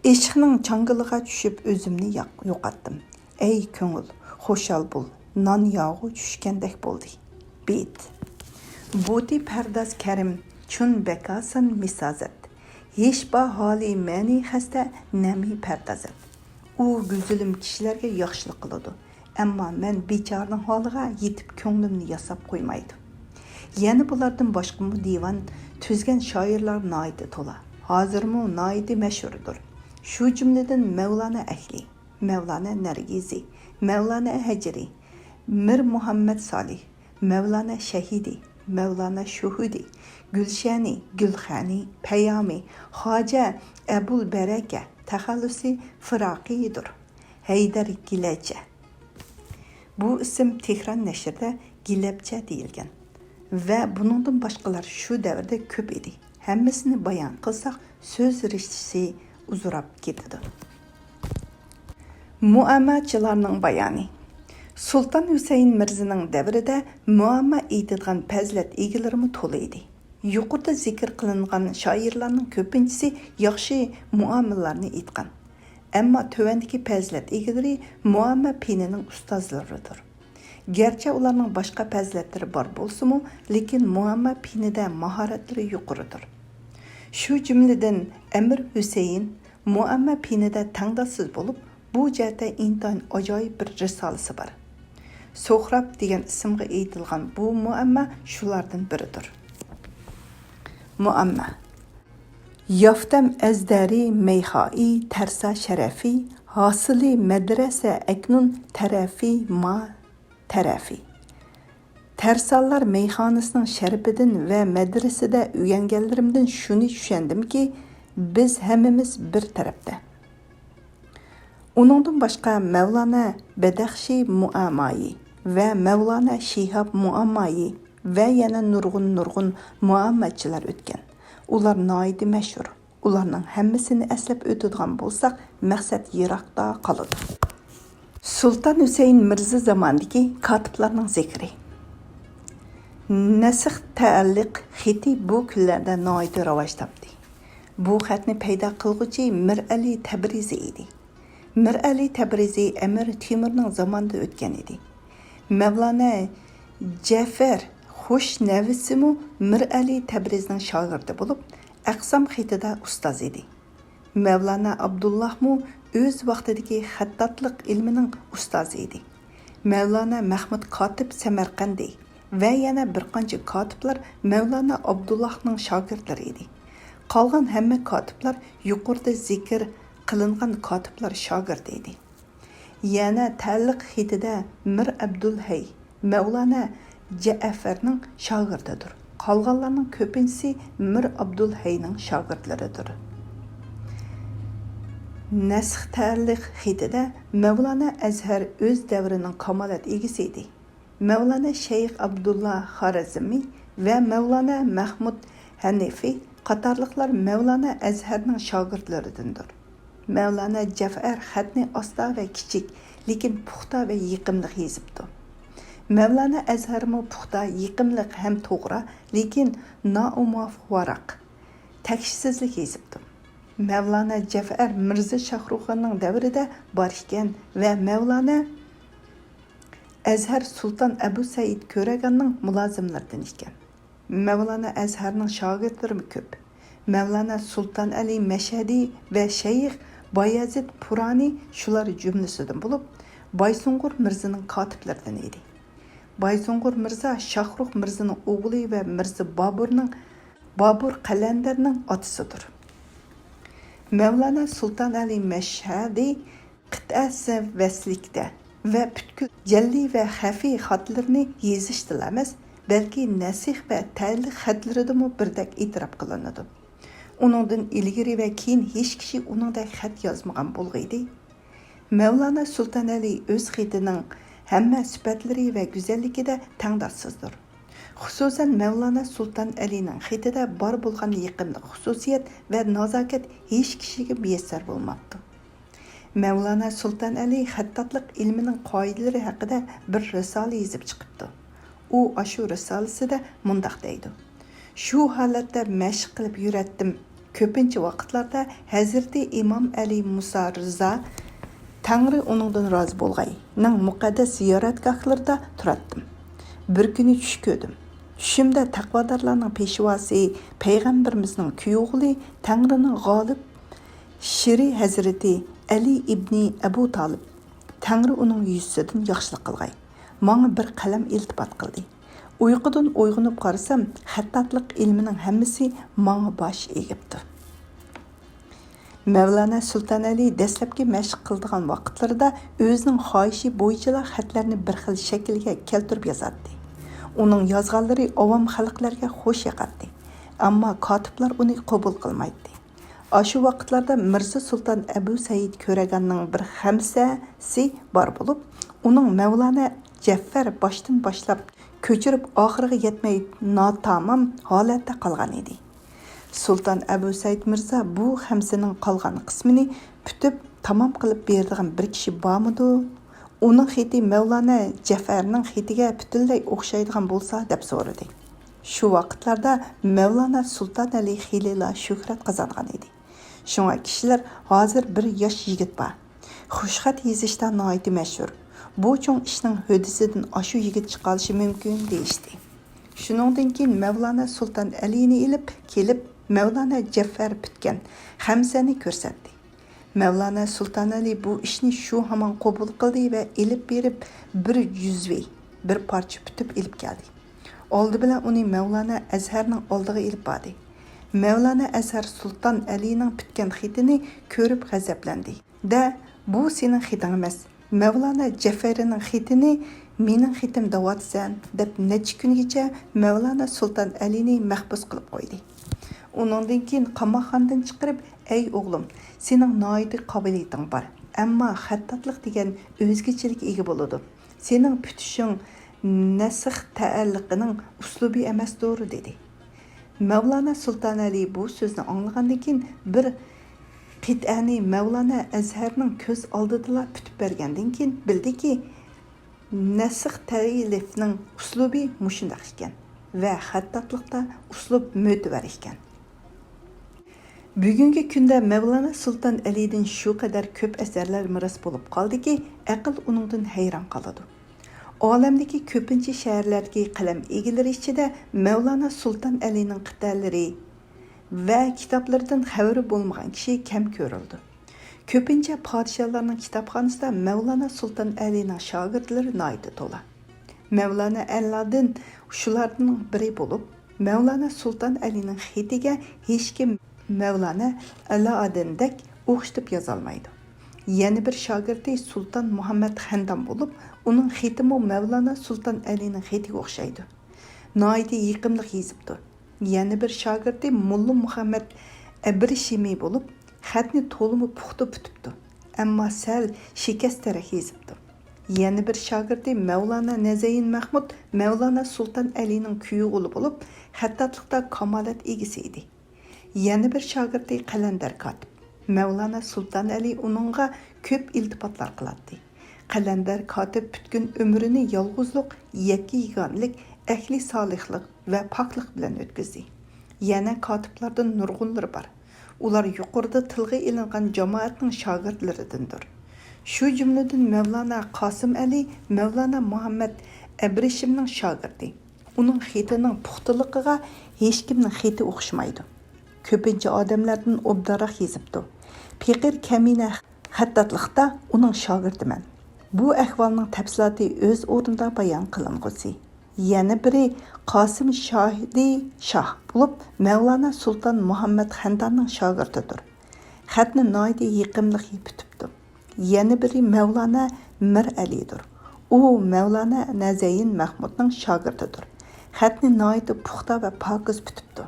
ئىشقنىڭ چاڭگىلىغا چۈشۈپ ئۆزۈمنى ياق-، يوقاتتىم. ئەي كۆڭۈل، خۇشال بول، نان ياغۇ چۈشكەندەك بولدى. بېيىت. بۇتى پەرداز كەرىم چۈن بەكاسان مىسازەت. ھېش با ھالى مەنى خەستە نەمى پەردازەت. ئۇ گۈزىلىم كىشىلەرگە ياخشىلىق قىلىدۇ. ئەمما مەن بىچارىنىڭ ھالىغا يېتىپ كۆڭلۈمنى ياساپ قويمايدۇ. يەنە بۇلاردىن باشقىمۇ دىۋان تۈزگەن شائىرلار ناھايىتى تولا. ھازىرمۇ ناھايىتى مەشھۇردۇر. شۇ جۈملىدىن مەۋلانا ئەھلى، مەۋلانا نەرگىزى، مەۋلانا ھەجرى، مىر مۇھەممەد سالىھ، مەۋلانا شەھىدى، مەۋلانا شوھىدى، گۈلشەنى، گۈلخەنى، پەيامى، خاجە ئەبۇل بەرەكە، تەخەللۇسى فىراقىيدۇر، ھەيدەر گىلەچە. بۇ ئىسىم تېھران نەشرىدە گىلەپچە دېيىلگەن ۋە بۇنىڭدىن باشقىلار شۇ دەۋردە كۆپ ئىدى. ھەممىسىنى بايان قىلساق، سۆز رىشتىسى ئۇزىراپ كېتىدۇ. مۇئەمماچىلارنىڭ بايانى. سۇلتان ھۈسەيىن مىرزىنىڭ دەۋرىدە مۇئەمما ئېيتىدىغان پەزىلەت ئىگىلىرىمۇ تولا ئىدى. يۇقىرىدا زىكىر قىلىنغان شائىرلارنىڭ كۆپىنچىسى ياخشى مۇئەممىلارنى ئېيتقان. ئەمما تۆۋەندىكى پەزىلەت ئىگىلىرى مۇئەمما پېنىنىڭ ئۇستازلىرىدۇر. گەرچە ئۇلارنىڭ باشقا پەزىلەتلىرى بار بولسىمۇ، لېكىن مۇئەمما پېنىدە ماھارەتلىرى يۇقىرىدۇر. شۇ جۈملىدىن ئەمىر ھۈسەيىن مۇئەمما پېنىدە تەڭداشسىز بولۇپ، بۇ جەھەتتە ئىنتايىن ئاجايىپ بىر رىسالىسى بار. سوھراپ دېگەن ئىسىمغا ئېيتىلغان بۇ مۇئەمما شۇلاردىن بىرىدۇر. مۇئەمما. يافتەم ئەزدەرى مەيخائى تەرسا شەرەفى، ھاسىلى مەدرەسە ئەكنۇن تەرەفى ما تەرەفى. تەرسانلار مەيخانىسىنىڭ شەرىپىدىن ۋە مەدرىسىدە ئۆگەنگەنلىرىمدىن شۇنى چۈشەندىمكى، بىز ھەممىمىز بىر تەرەپتە. ئۇنىڭدىن باشقا مەۋلانا بەدەخشى مۇئەممايى ۋە مەۋلانا شىھاب مۇئەممايى ۋە يەنە نۇرغۇن-نۇرغۇن مۇئەمماچىلار ئۆتكەن. ئۇلار ناھايىتى مەشھۇر. ئۇلارنىڭ ھەممىسىنى ئەسلەپ ئۆتىدىغان بولساق، مەقسەت يىراقتا قالىدۇ. سۇلتان ھۈسەيىن مىرزا زامانىدىكى كاتىپلارنىڭ زىكرى. نەسخ تەئەللىق خېتى بۇ كۈنلەردە ناھايىتى راۋاج تاپتى. بۇ خەتنى پەيدا قىلغۇچى مىرئەلى تەبرىزى ئىدى. مىرئەلى تەبرىزى ئەمىر تېمۇرنىڭ زامانىدا ئۆتكەن ئىدى. مەۋلانا جەفەر خۇش نەۋىسىمۇ مىرئەلى تەبرىزنىڭ شاگىرتى بولۇپ، ئەقسام خېتىدا ئۇستاز ئىدى. مەۋلانا ئابدۇللاھمۇ ئۆز ۋاقتىدىكى خەتتاتلىق ئىلمىنىڭ ئۇستازى ئىدى. مەۋلانا مەھمۇد كاتىپ سەمەرقەندى ۋە يەنە بىر قانچە كاتىپلار مەۋلانا ئابدۇللاھنىڭ شاگىرتلىرى ئىدى. قالغان ھەممە كاتىپلار يۇقىرىدا زىكىر قىلىنغان كاتىپلار شاگىرتى ئىدى. يەنە تەئەللىق خېتىدە مىر ئەبدۇلھەي مەۋلانا جەئەفەرنىڭ شاگىرتىدۇر. قالغانلارنىڭ كۆپىنچىسى مىر ئابدۇلھەينىڭ شاگىرتلىرىدۇر. نەسخ تەئەللىق خېتىدە مەۋلانا ئەزھەر ئۆز دەۋرىنىڭ كامالەت ئىگىسى ئىدى. مەۋلانا شەيخ ئابدۇللا خارەزمى ۋە مەۋلانا مەھمۇد ھەنىفى قاتارلىقلار مەۋلانا ئەزھەرنىڭ شاگىرتلىرىدىندۇر. مەۋلانا جەفەر خەتنى ئاستا ۋە كىچىك، لېكىن پۇختا ۋە يېقىملىق يېزىپتۇ. مەۋلانا ئەزھەرمۇ پۇختا، يېقىملىق ھەم توغرا، لېكىن نامۇۋاپىق ۋاراق، تەكشىسىزلىك يېزىپتۇ. مەۋلانا جەفەر مىرزا شاھرۇخخاننىڭ دەۋرىدە بار ئىكەن ۋە مەۋلانا ئەزھەر سۇلتان ئەبۇ سەئىد كۆرەگاننىڭ مۇلازىملىرىدىن ئىكەن. مەۋلانا ئەزھەرنىڭ شاگىرتلىرىمۇ كۆپ. مەۋلانا سۇلتان ئەلى مەشھەدى ۋە شەيخ بايەزىد پۇرانى شۇلار جۈملىسىدىن بولۇپ، بايسۇڭغۇر مىرزىنىڭ كاتىپلىرىدىن ئىدى. بايسۇڭغۇر مىرزا شاھرۇخ مىرزىنىڭ ئوغلى ۋە مىرزا بابۇرنىڭ، بابۇر قەلەندەرنىڭ ئاتىسىدۇر. مەۋلانا سۇلتان ئەلى مەشھەدى قىتئەسى ۋەسلىكتە ۋە پۈتكۈل جەللىي ۋە خەفىي خەتلىرىنى يېزىشتىلا ئەمەس، بەلكى نەسخ ۋە تەئەللىق خەتلىرىدىمۇ بىردەك ئېتىراپ قىلىنىدۇ. ئۇنىڭدىن ئىلگىرى ۋە كېيىن ھېچ كىشى ئۇنىڭدەك خەت يازمىغان بولغىيدى. مەۋلانا سۇلتان ئەلى ئۆز خېتىنىڭ ھەممە سۈپەتلىرى ۋە گۈزەللىكىدە تەڭداشسىزدۇر. خۇسۇسەن، مەۋلانا سۇلتان ئەلىنىڭ خېتىدە بار بولغان يېقىملىق خۇسۇسىيەت ۋە نازاكەت ھېچ كىشىگە مۇيەسسەر بولماپتۇ. مەۋلانا سۇلتان ئەلى خەتتاتلىق ئىلمىنىڭ قائىدىلىرى ھەققىدە بىر رىسالە يېزىپ چىقىپتۇ. ئۇ ئاشۇ رىسالىسىدە مۇنداق دەيدۇ: شۇ ھالەتتە مەشىق قىلىپ يۈرەتتىم. كۆپىنچە ۋاقىتلاردا ھەزرىتى ئىمام ئەلى مۇسا رىزا، تەڭرى ئۇنىڭدىن رازى بولغاي، نىڭ مۇقەددەس زىيارەتگاھلىرىدا تۇراتتىم. بىر كۈنى چۈش كۆردۈم. چۈشۈمدە تەقۋادارلارنىڭ پېشۋاسى، پەيغەمبىرىمىزنىڭ كۈيئوغلى، تەڭرىنىڭ غالىب شىرى ھەزرىتى ئەلى ئىبنى ئەبۇ تالىپ، تەڭرى ئۇنىڭ يۈزىسىدىن ياخشىلىق قىلغاي، ماڭا بىر قەلەم ئىلتىپات قىلدى. ئۇيقۇدىن ئويغىنىپ قارىسام، خەتتاتلىق ئىلمىنىڭ ھەممىسى ماڭا باش ئېگىپتۇ. مەۋلانا سۇلتان ئەلى دەسلەپكى مەشىق قىلىدىغان ۋاقىتلىرىدا ئۆزىنىڭ خاھىشى بويىچىلا خەتلەرنى بىر خىل شەكىلگە كەلتۈرۈپ يازاتتى. ئۇنىڭ يازغانلىرى ئاۋام خەلقلەرگە خوش ياقاتتى، ئەمما كاتىپلار ئۇنى قوبۇل قىلمايتتى. ئاشۇ ۋاقىتلاردا مىرزا سۇلتان ئەبۇ سەئىد كۆرەگاننىڭ بىر خەمسىسى بار بولۇپ، ئۇنىڭ مەۋلانا جەفەر باشتىن باشلاپ كۆچۈرۈپ، ئاخىرىغا يەتمەي ناتامام ھالەتتە قالغان ئىدى. سۇلتان ئەبۇ سەئىد مىرزا بۇ خەمسىنىڭ قالغان قىسمىنى پۈتۈپ تامام قىلىپ بېرىدىغان بىر كىشى بارمىدۇ؟ ئۇنىڭ خېتى مەۋلانا جەفەرنىڭ خېتىگە پۈتۈنلەي ئوخشايدىغان بولسا، دەپ سورىدى. شۇ ۋاقىتلاردا مەۋلانا سۇلتان ئەلى خېلىلا شۆھرەت قازانغان ئىدى. شۇڭا كىشىلەر، ھازىر بىر ياش يىگىت بار، خۇشخەت يېزىشتا ناھايىتى مەشھۇر. بۇ چوڭ ئىشنىڭ ھۆددىسىدىن ئاشۇ يىگىت چىقالىشى مۇمكىن، دېيىشتى. شۇنىڭدىن كېيىن مەۋلانا سۇلتان ئەلىنى ئېلىپ كېلىپ، مەۋلانا جەفەر پۈتكەن خەمسەنى كۆرسەتتى. مەۋلانا سۇلتان ئەلى بۇ ئىشنى شۇ ھامان قوبۇل قىلدى ۋە ئېلىپ بېرىپ، بىر جۈزۋى، بىر پارچە پۈتۈپ ئېلىپ كەلدى. ئالدى بىلەن ئۇنى مەۋلانا ئەزھەرنىڭ ئالدىغا ئېلىپ باردى. مەۋلانا ئەزھەر سۇلتان ئەلىنىڭ پۈتكەن خېتىنى كۆرۈپ غەزەپلەندى. دە، بۇ سېنىڭ خېتىڭ ئەمەس، مەۋلانا جەفەرىنىڭ خېتىنى مېنىڭ خېتىم دەۋاتىسەن، دەپ نەچچە كۈنگىچە مەۋلانا سۇلتان ئەلىنى مەھبۇس قىلىپ قويدى. ئۇنىڭدىن كېيىن قاماقخانىدىن چىقىرىپ، ئەي ئوغلۇم، سېنىڭ ناھايىتى قابىلىيىتىڭ بار، ئەمما خەتتاتلىق دېگەن ئۆزگىچىلىككە ئىگە بولىدۇ. سېنىڭ پۈتۈشۈڭ نەسخ تەئەللىقىنىڭ ئۇسلۇبى ئەمەستۇر، دېدى. مەۋلانا سۇلتان ئەلى بۇ سۆزنى ئاڭلىغاندىن كېيىن، بىر قىتئەنى مەۋلانا ئەزھەرنىڭ كۆز ئالدىدىلا پۈتۈپ بەرگەندىن كېيىن بىلدىكى، نەسخ تەئلىفنىڭ ئۇسلۇبى مۇشۇنداق ئىكەن ۋە خەتتاتلىقتا ئۇسلۇب مۆتىۋەر ئىكەن. بۈگۈنكى كۈندە مەۋلانا سۇلتان ئەلىدىن شۇ قەدەر كۆپ ئەسەرلەر مىراس بولۇپ قالدىكى، ئەقىل ئۇنىڭدىن ھەيران قالىدۇ. ئالەمدىكى كۆپىنچە شەھەرلەردىكى قەلەم ئىگىلىرى ئىچىدە مەۋلانا سۇلتان ئەلىنىڭ قىتئەلىرى ۋە كىتابلىرىدىن خەۋىرى بولمىغان كىشى كەم كۆرۈلىدۇ. كۆپىنچە پادىشاھلارنىڭ كىتابخانىسىدا مەۋلانا سۇلتان ئەلىنىڭ شاگىرتلىرى ناھايىتى تولا. مەۋلانا ئەلادىن شۇلاردىن بىرى بولۇپ، مەۋلانا سۇلتان ئەلىنىڭ خېتىگە ھېچكىم مەۋلانا ئەلادىندەك ئوخشىتىپ يازالمايدۇ. يەنە بىر شاگىرتى سۇلتان مۇھەممەد خەندان بولۇپ، ئۇنىڭ خېتىمۇ مەۋلانا سۇلتان ئەلىنىڭ خېتىگە ئوخشايدۇ. ناھايىتى يېقىملىق يېزىپتۇ. يەنە بىر شاگىرتى موللا مۇھەممەد ئەبرىشىمى بولۇپ، خەتنى تولىمۇ پۇختا پۈتۈپتۇ، ئەمما سەل شىكەستەرەك يېزىپتۇ. يەنە بىر شاگىرتى مەۋلانا نەزەيىن مەھمۇد مەۋلانا سۇلتان ئەلىنىڭ كۈيئوغلى بولۇپ، خەتتاتلىقتا كامالەت ئىگىسى ئىدى. يەنە بىر شاگىرتى قەلەندەر كاتىپ. مەۋلانا سۇلتان ئەلى ئۇنىڭغا كۆپ ئىلتىپاتلار قىلاتتى. قەلەندەر كاتىپ پۈتكۈل ئۆمرىنى يالغۇزلۇق، يەككە-يېگانىلىك، ئەھلى سالىھلىق ۋە پاكلىق بىلەن ئۆتكۈزدى. يەنە كاتىپلاردىن نۇرغۇنلىرى بار. ئۇلار يۇقىرىدا تىلغا ئېلىنغان جامائەتنىڭ شاگىرتلىرىدىندۇر. شۇ جۈملىدىن مەۋلانا قاسىم ئەلى مەۋلانا مۇھەممەد ئەبرىشىمنىڭ شاگىرتى. ئۇنىڭ خېتىنىڭ پۇختىلىقىغا ھېچكىمنىڭ خېتى ئوخشىمايدۇ. كۆپىنچە ئادەملەردىن ئوبدانراق يېزىپتۇ. پېقىر كەمىنە خەتتاتلىقتا ئۇنىڭ شاگىرتىمەن. بۇ ئەھۋالنىڭ تەپسىلاتى ئۆز ئورنىدا بايان قىلىنغۇسى. يەنە بىرى قاسىم شاھىدى شاھ بولۇپ، مەۋلانا سۇلتان مۇھەممەد خەنداننىڭ شاگىرتىدۇر. خەتنى ناھايىتى يېقىملىق پۈتۈپتۇ. يەنە بىرى مەۋلانا مىر ئەلىدۇر. ئۇ مەۋلانا نەزەيىن مەھمۇدنىڭ شاگىرتىدۇر. خەتنى ناھايىتى پۇختا ۋە پاكىز پۈتۈپتۇ.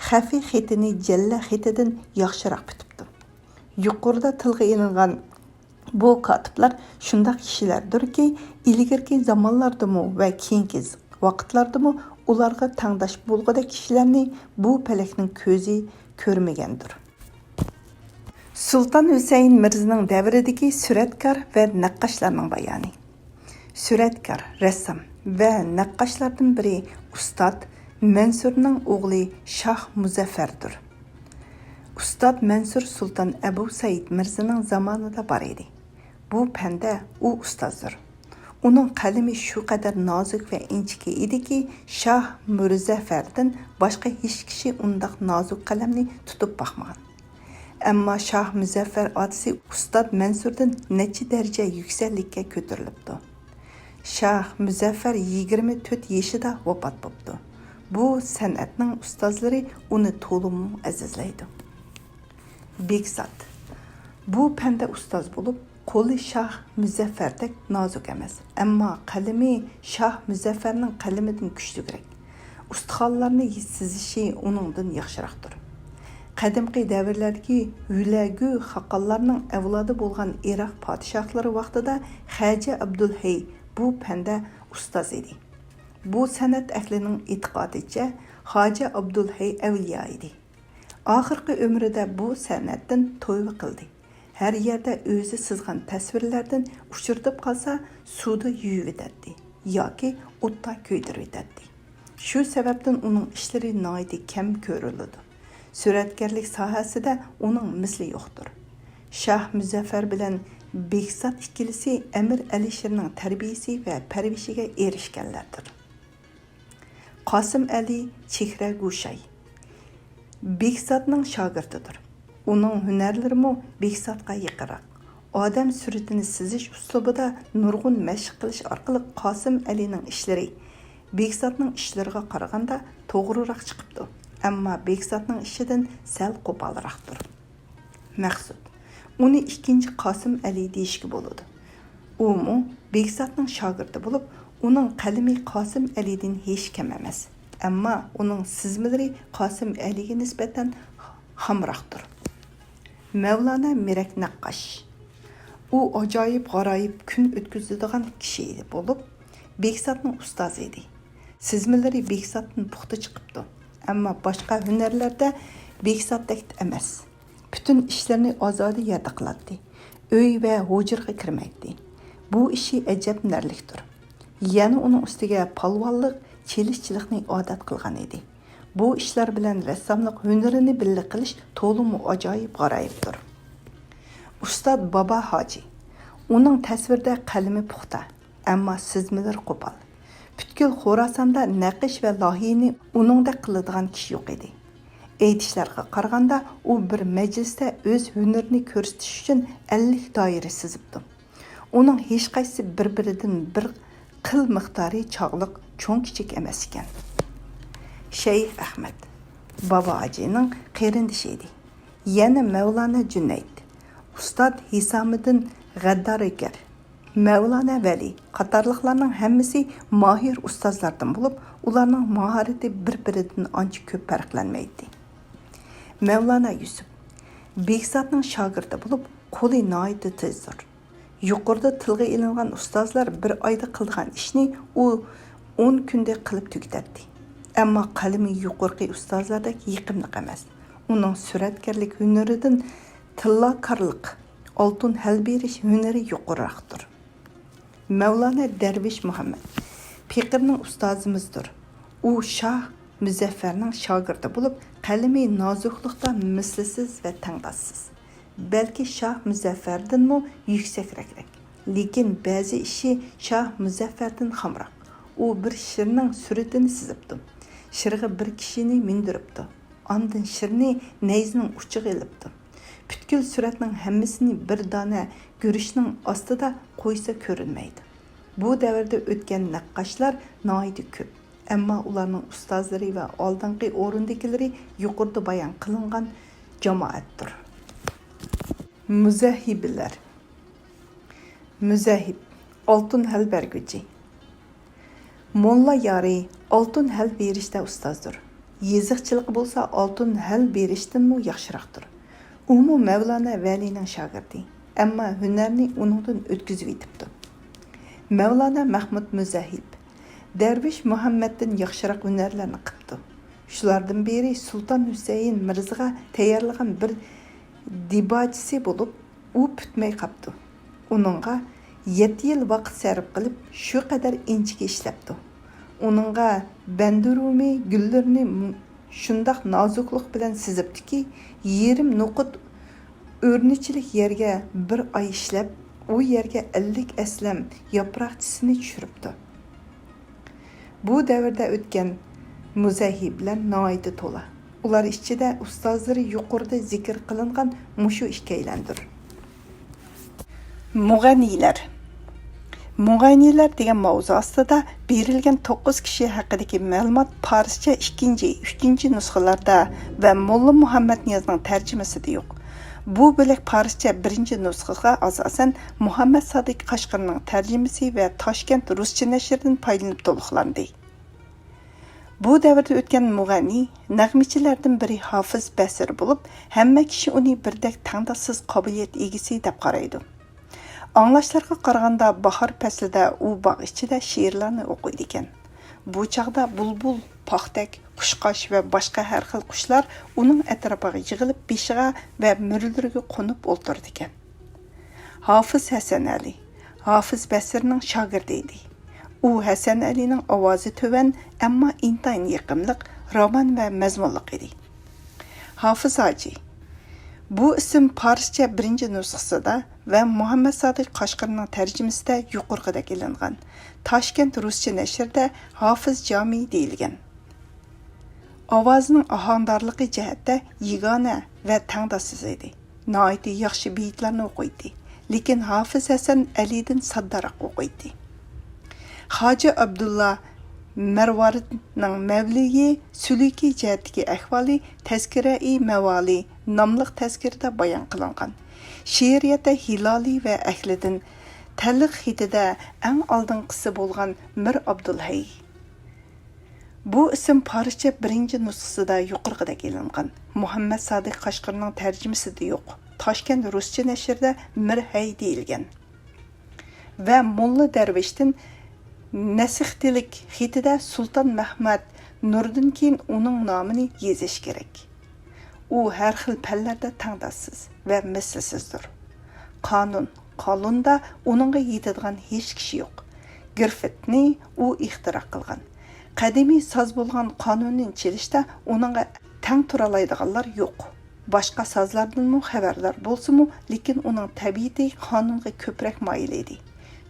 خەفىي خېتىنى جەللە خېتىدىن ياخشىراق پۈتۈپتۇ. يۇقىرىدا تىلغا ئېلىنغان بۇ كاتىپلار شۇنداق كىشىلەردۇركى، ئىلگىرىكى زامانلاردىمۇ ۋە كېيىنكى ۋاقىتلاردىمۇ ئۇلارغا تەڭداش بولغۇدەك كىشىلەرنى بۇ پەلەكنىڭ كۆزى كۆرمىگەندۇر. سۇلتان ھۈسەيىن مىرزىنىڭ دەۋرىدىكى سۈرەتكار ۋە نەققاشلارنىڭ بايانى. سۈرەتكار، رەسسام ۋە نەققاشلاردىن بىرى ئۇستاد مەنسۇرنىڭ ئوغلى شاھ مۇزەففەردۇر. ئۇستاد مەنسۇر سۇلتان ئەبۇ سەئىد مىرزىنىڭ زامانىدا بار ئىدى. بۇ پەندە ئۇ ئۇستازدۇر. ئۇنىڭ قەلىمى شۇ قەدەر نازۇك ۋە ئىنچىكە ئىدىكى، شاھ مۇزەففەردىن باشقا ھېچ كىشى ئۇنداق نازۇك قەلەمنى تۇتۇپ باقمىغان. ئەمما شاھ مۇزەففەر ئاتىسى ئۇستاد مەنسۇردىن نەچچە دەرىجە يۈكسەكلىككە كۆتۈرۈلۈپتۇ. شاھ مۇزەففەر يىگىرمە تۆت يېشىدا ۋاپات بوپتۇ. بۇ سەنئەتنىڭ ئۇستازلىرى ئۇنى تولىمۇ ئەزىزلەيدۇ. بېكزات. بۇ پەندە ئۇستاز بولۇپ، قولى شاھ مۇزەففەردەك نازۇك ئەمەس، ئەمما قەلىمى شاھ مۇزەففەرنىڭ قەلىمىدىن كۈچلۈكرەك. ئۇستىخانلارنى سىزىشى ئۇنىڭدىن ياخشىراقتۇر. قەدىمكى دەۋرلەردىكى ھۈلەگۈ خاقانلارنىڭ ئەۋلادى بولغان ئىراق پادىشاھلىرى ۋاقتىدا خەجە ئابدۇلھەي بۇ پەندە ئۇستاز ئىدى. بۇ سەنئەت ئەھلىنىڭ ئېتىقادىچە، خەجە ئابدۇلھەي ئەۋلىيا ئىدى. ئاخىرقى ئۆمرىدە بۇ سەنئەتتىن توۋا قىلدى. ھەر يەردە ئۆزى سىزغان تەسۋىرلەردىن ئۇچرىتىپ قالسا، سۇدا يۇيۇۋېتەتتى ياكى ئوتتا كۆيدۈرۈۋېتەتتى. شۇ سەۋەبتىن ئۇنىڭ ئىشلىرى ناھايىتى كەم كۆرۈلىدۇ. سۈرەتكارلىك ساھەسىدە ئۇنىڭ مىسلى يوقتۇر. شاھ مۇزەففەر بىلەن بېھزات ئىككىلىسى ئەمىر ئەلىشىرنىڭ تەربىيىسى ۋە پەرۋىشىگە ئېرىشكەنلەردۇر. قاسىم ئەلى چېھرە گۇشاي بېھزاتنىڭ شاگىرتىدۇر. ئۇنىڭ ھۈنەرلىرىمۇ بېھزاتقا يېقىنراق. ئادەم سۈرىتىنى سىزىش ئۇسلۇبىدا نۇرغۇن مەشىق قىلىش ئارقىلىق قاسىم ئەلىنىڭ ئىشلىرى بېھزاتنىڭ ئىشلىرىغا قارىغاندا توغرىراق چىقىپتۇ، ئەمما بېھزاتنىڭ ئىشىدىن سەل قوپالراقتۇر. مەخسۇت. ئۇنى ئىككىنچى قاسىم ئەلى دېيىشكە بولىدۇ. ئۇمۇ بېھزاتنىڭ شاگىرتى بولۇپ، ئۇنىڭ قەلىمى قاسىم ئەلىدىن ھېچ كەم ئەمەس. ئەمما ئۇنىڭ سىزمىلىرى قاسىم ئەلىگە نىسبەتەن خامراقتۇر. مەۋلانا مىرەك نەققاش. ئۇ ئاجايىپ غارايىپ كۈن ئۆتكۈزىدىغان كىشى بولۇپ، بېھزاتنىڭ ئۇستازى ئىدى. سىزمىلىرى بېھزاتتىن پۇختا چىقىپتۇ، ئەمما باشقا ھۈنەرلەردە بېھزاتتەك ئەمەس. پۈتۈن ئىشلىرىنى ئازادە يەردە قىلاتتى. ئۆي ۋە ھۇجرىغا كىرمەيتتى. بۇ ئىشى ئەجەب ھۈنەرلىكتۇر. يەنە ئۇنىڭ ئۈستىگە پالۋانلىق، چېلىشچىلىقنى ئادەت قىلغان ئىدى. بۇ ئىشلار بىلەن رەسساملىق ھۈنىرىنى بىللە قىلىش تولىمۇ ئاجايىپ غارايىپتۇر. ئۇستاد بابا ھاجى. ئۇنىڭ تەسۋىرىدە قەلىمى پۇختا، ئەمما سىزمىلىرى قوپال. پۈتكۈل خوراساندا نەقىش ۋە لايىھىنى ئۇنىڭدەك قىلىدىغان كىشى يوق ئىدى. ئېيتىشلارغا قارىغاندا، ئۇ بىر مەجلىستە ئۆز ھۈنىرىنى كۆرسىتىش ئۈچۈن ئەللىك دائىرە سىزىپتۇ. ئۇنىڭ ھېچقايسىسى بىر-بىرىدىن بىر قىل مىقدارى چاغلىق چوڭ-كىچىك ئەمەس ئىكەن. شەيخ ئەخمەت بابا ھاجىنىڭ قېرىندىشى ئىدى. يەنە مەۋلانا جۈنەيد، ئۇستاد ھېسامىدىن غەددارىگەر، مەۋلانا ۋەلى قاتارلىقلارنىڭ ھەممىسى ماھىر ئۇستازلاردىن بولۇپ، ئۇلارنىڭ ماھارىتى بىر-بىرىدىن ئانچە كۆپ پەرقلەنمەيتتى. مەۋلانا يۈسۈپ بېھزاتنىڭ شاگىرتى بولۇپ، قولى ناھايىتى تېزدۇر. يۇقىرىدا تىلغا ئېلىنغان ئۇستازلار بىر ئايدا قىلىدىغان ئىشنى ئۇ ئون كۈندە قىلىپ تۈگىتەتتى. ئەمما قەلىمى يۇقىرىقى ئۇستازلاردەك يېقىملىق ئەمەس. ئۇنىڭ سۈرەتكارلىك ھۈنىرىدىن تىللاكارلىق، ئالتۇن ھەل بېرىش ھۈنىرى يۇقىرىراقتۇر. مەۋلانا دەرۋىش مۇھەممەد پېقىرنىڭ ئۇستازىمىزدۇر. ئۇ شاھ مۇزەففەرنىڭ شاگىرتى بولۇپ، قەلىمى نازۇكلۇقتا مىسلىسىز ۋە تەڭداشسىز. بەلكى شاھ مۇزەففەردىنمۇ يۈكسەكرەكرەك. لېكىن بەزى ئىشى شاھ مۇزەففەردىن خامراق. ئۇ بىر شىرنىڭ سۈرىتىنى سىزىپتۇ. شىرغا بىر كىشىنى مىندۈرۈپتۇ. ئاندىن شىرنى نەيزىنىڭ ئۇچىغا ئېلىپتۇ. پۈتكۈل سۈرەتنىڭ ھەممىسىنى بىر دانە گۈرۈچنىڭ ئاستىدا قويسا كۆرۈنمەيدۇ. بۇ دەۋردە ئۆتكەن نەققاشلار ناھايىتى كۆپ، ئەمما ئۇلارنىڭ ئۇستازلىرى ۋە ئالدىنقى ئورۇندىكىلىرى يۇقىرىدا بايان قىلىنغان جامائەتتۇر. مۇزەھىبلەر. مۇزەھىب، ئالتۇن ھەل بەرگۈچى. موللا يارى ئالتۇن ھەل بېرىشتە ئۇستازدۇر. يېزىقچىلىقى بولسا ئالتۇن ھەل بېرىشتىنمۇ ياخشىراقتۇر. ئۇمۇ مەۋلانا ۋەلىنىڭ شاگىرتى، ئەمما ھۈنەرنى ئۇنىڭدىن ئۆتكۈزۈۋېتىپتۇ. مەۋلانا مەھمۇد مۇزەھىب دەرۋىش مۇھەممەدتىن ياخشىراق ھۈنەرلەرنى قىپتۇ. شۇلاردىن بىرى سۇلتان ھۈسەيىن مىرزىغا تەييارلىغان بىر دىباچىسى بولۇپ، ئۇ پۈتمەي قاپتۇ. ئۇنىڭغا يەتتە يىل ۋاقىت سەرپ قىلىپ، شۇ قەدەر ئىنچىكە ئىشلەپتۇ. ئۇنىڭغا بەندىرومى گۈللىرىنى مۇ-، شۇنداق نازۇكلۇق بىلەن سىزىپتۇكى، يېرىم نوقۇت ئۆرنىچىلىك يەرگە بىر ئاي ئىشلەپ، ئۇ يەرگە ئەللىك ئەسلەم ياپراقچىسىنى چۈشۈرۈپتۇ. بۇ دەۋردە ئۆتكەن مۇزەھىبلەر ناھايىتى تولا. ئۇلار ئىچىدە ئۇستازلىرى يۇقىرىدا زىكىر قىلىنغان مۇشۇ ئىككىيلەندۇر. مۇغەننىيلەر. مۇغەننىيلەر دېگەن ماۋزۇ ئاستىدا بېرىلگەن توققۇز كىشى ھەققىدىكى مەلۇمات پارسچە ئىككىنچى، ئۈچىنچى نۇسخىلاردا ۋە موللا مۇھەممەد نىيازنىڭ تەرجىمىسىدە يوق. بۇ بۆلەك پارسچە بىرىنچى نۇسخىسىغا ئاساسەن مۇھەممەد سادىق قەشقىرىنىڭ تەرجىمىسى ۋە تاشكەنت رۇسچە نەشرىدىن پايدىلىنىپ تولۇقلاندى. بۇ دەۋردە ئۆتكەن مۇغەننى، نەغمىچىلەردىن بىرى ھافىز بەسرى بولۇپ، ھەممە كىشى ئۇنى بىردەك تەڭداشسىز قابىلىيەت ئىگىسى دەپ قارايدۇ. ئاڭلاشلارغا قارىغاندا، باھار پەسلىدە ئۇ باغ ئىچىدە شېئىرلارنى ئوقۇيدىكەن. بۇ چاغدا بۇلبۇل، پاختەك، قۇشقاچ ۋە باشقا ھەر خىل قۇشلار ئۇنىڭ ئەتراپىغا يىغىلىپ، بېشىغا ۋە مۈرىلىرىگە قونۇپ ئولتۇرىدىكەن. ھافىز ھەسەن ئەلى، ھافىز بەسرىنىڭ شاگىرتى ئىدى. ئۇ ھەسەن ئەلىنىڭ ئاۋازى تۆۋەن، ئەمما ئىنتايىن يېقىملىق، راۋان ۋە مەزمۇنلۇق ئىدى. ھافىز ھاجى. بۇ ئىسىم پارسچە بىرىنچى نۇسخىسىدا ۋە مۇھەممەد سادىق قەشقىرىنىڭ تەرجىمىسىدە يۇقىرىقىدەك ئېلىنغان. تاشكەنت رۇسچە نەشرىدە ھافىز جامى دېيىلگەن. ئاۋازىنىڭ ئاھاڭدارلىقى جەھەتتە يېگانە ۋە تەڭداشسىز ئىدى. ناھايىتى ياخشى بېيىتلارنى ئوقۇيتتى، لېكىن ھافىز ھەسەن ئەلىدىن سادداراق ئوقۇيتتى. خاجە ئابدۇللا مەرۋاردنىڭ مەۋلىيى سۈلۈكىي جەھەتتىكى ئەھۋالى تەزكىرەئى مەۋالى ناملىق تەزكىرىدە بايان قىلىنغان. شېئىرىيەتتە ھىلالى ۋە ئەھلىدىن تەلىق خېتىدە ئەڭ ئالدىنقىسى بولغان مىر ئابدۇلھەي. بۇ ئىسىم پارسچە بىرىنچى نۇسخىسىدا يۇقىرىقىدەك ئېلىنغان. مۇھەممەد سادىق قەشقىرىنىڭ تەرجىمىسىدە يوق. تاشكەنت رۇسچە نەشرىدە مىر ھەي دېيىلگەن. ۋە موللا دەرۋىشتىن نەسىختىلىك خېتىدە سۇلتان مەھمەت نۇردىن كېيىن ئۇنىڭ نامىنى يېزىش كېرەك. ئۇ ھەر خىل پەنلەردە تەڭداشسىز ۋە مىسلىسىزدۇر. قانۇن، قالۇندا ئۇنىڭغا يېتىدىغان ھېچ كىشى يوق. گىرفىتنى ئۇ ئىختىرا قىلغان. قەدىمىي ساز بولغان قانۇننى چېلىشتا ئۇنىڭغا تەڭ تۇرالايدىغانلار يوق. باشقا سازلاردىنمۇ خەۋەردار بولسىمۇ، لېكىن ئۇنىڭ تەبىئىتى قانۇنغا كۆپرەك مايىل ئىدى.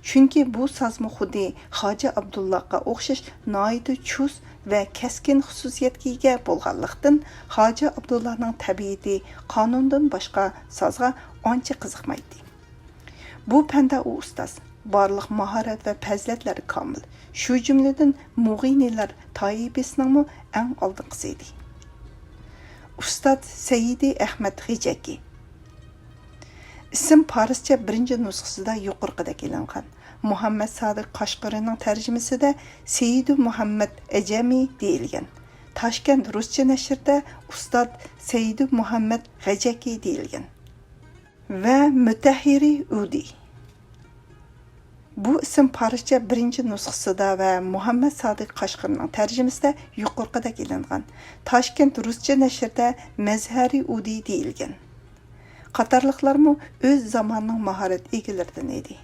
چۈنكى بۇ سازمۇ خۇددى خاجە ئابدۇللاغا ئوخشاش ناھايىتى چۇس ۋە كەسكىن خۇسۇسىيەتكە ئىگە بولغانلىقتىن، خاجە ئابدۇللانىڭ تەبىئىتى قانۇندىن باشقا سازغا ئانچە قىزىقمايتتى. بۇ پەندە ئۇ ئۇستاز، بارلىق ماھارەت ۋە پەزىلەتلەر كامىل، شۇ جۈملىدىن مۇغىنىلەر تايىپىسىنىڭمۇ ئەڭ ئالدىنقىسى ئىدى. ئۇستاد سەيدى ئەخمەت غېجەكى. ئىسىم پارسچە بىرىنچى نۇسخىسىدا يۇقىرىقىدەك ئېلىنغان. مۇھەممەد سادىق قاشقىرىنىڭ تەرجىمىسىدە سېيىدۇ مۇھەممەد ئەجەمى دېيىلگەن. تاشكەنت رۇسچە نەشرىدە ئۇستاد سېيىدۇ مۇھەممەد غەجەكى دېيىلگەن. ۋە مۇتەھھىرى ئۇدى. بۇ ئىسىم پارسچە بىرىنچى نۇسخىسىدا ۋە مۇھەممەد سادىق قاشقىرىنىڭ تەرجىمىسىدە يۇقىرىقىدەك ئېلىنغان. تاشكەنت رۇسچە نەشرىدە مەزھەرى ئۇدى دېيىلگەن. قاتارلىقلارمۇ ئۆز زامانىنىڭ ماھارەت ئىگىلىرىدىن ئىدى.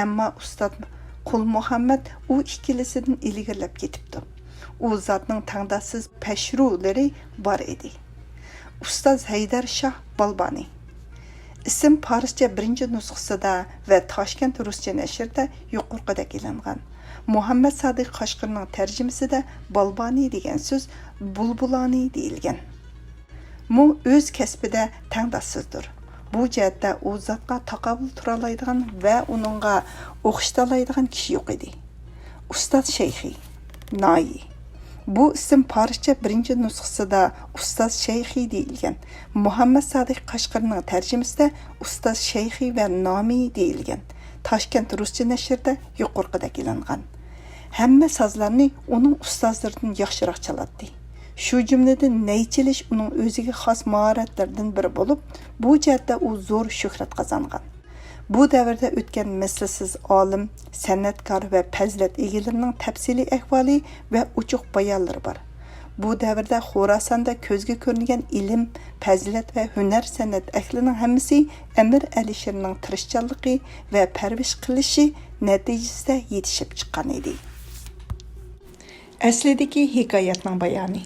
ئەمما ئۇستاد قۇلمۇھەممەد ئۇ ئىككىلىسىدىن ئىلگىرىلەپ كېتىپتۇ. ئۇ زاتنىڭ تەڭداشسىز پەشرۇلىرى بار ئىدى. ئۇستاز ھەيدەر شاھ بالبانى. ئىسىم پارسچە بىرىنچى نۇسخىسىدا ۋە تاشكەنت رۇسچە نەشرىدە يۇقىرىقىدەك ئېلىنغان. مۇھەممەد سادىق قاشقىرنىڭ تەرجىمىسىدە بالبانى دېگەن سۆز بۇلبۇلانى دېيىلگەن. مۇ ئۆز كەسپىدە تەڭداشسىزدۇر. بۇ جەھەتتە ئۇ زاتقا تاقابىل تۇرالايدىغان ۋە ئۇنىڭغا ئوخشىتالايدىغان كىشى يوق ئىدى. ئۇستاز شەيخى، نايى. بۇ ئىسىم پارسچە بىرىنچى نۇسخىسىدا ئۇستاز شەيخى دېيىلگەن. مۇھەممەد سادىق قەشقىرىنىڭ تەرجىمىسىدە ئۇستاز شەيخى ۋە نامى دېيىلگەن. تاشكەنت رۇسچە نەشرىدە يۇقىرىقىدەك ئېلىنغان. ھەممە سازلارنى ئۇنىڭ ئۇستازلىرىدىن ياخشىراق چالاتتى. شۇ جۈملىدىن نەي چېلىش ئۇنىڭ ئۆزىگە خاس ماھارەتلىرىدىن بىرى بولۇپ، بۇ جەھەتتە ئۇ زور شۆھرەت قازانغان. بۇ دەۋردە ئۆتكەن مىسلىسىز ئالىم، سەنئەتكار ۋە پەزىلەت ئىگىلىرىنىڭ تەپسىلىي ئەھۋالى ۋە ئوچۇق بايانلىرى بار. بۇ دەۋردە خوراساندا كۆزگە كۆرۈنگەن ئىلىم، پەزىلەت ۋە ھۈنەر-سەنئەت ئەھلىنىڭ ھەممىسى ئەمىر ئەلىشىرنىڭ تىرىشچانلىقى ۋە پەرۋىش قىلىشى نەتىجىسىدە يېتىشىپ چىققان ئىدى. ئەسلىدىكى ھېكايەتنىڭ بايانى.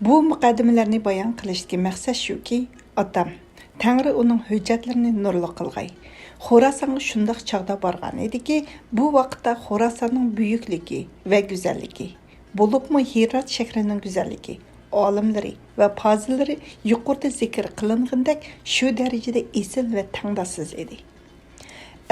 بۇ مۇقەددىمىلەرنى بايان قىلىشتىكى مەقسەت شۇكى، ئاتام، تەڭرى ئۇنىڭ ھۆججەتلىرىنى نۇرلۇق قىلغاي، خوراسانغا شۇنداق چاغدا بارغان ئىدىكى، بۇ ۋاقىتتا خوراساننىڭ بۈيۈكلۈكى ۋە گۈزەللىكى، بولۇپمۇ ھىرات شەھىرىنىڭ گۈزەللىكى، ئالىملىرى ۋە پازىللىرى يۇقىرىدا زىكىر قىلىنغىنىدەك شۇ دەرىجىدە ئېسىل ۋە تەڭداشسىز ئىدى.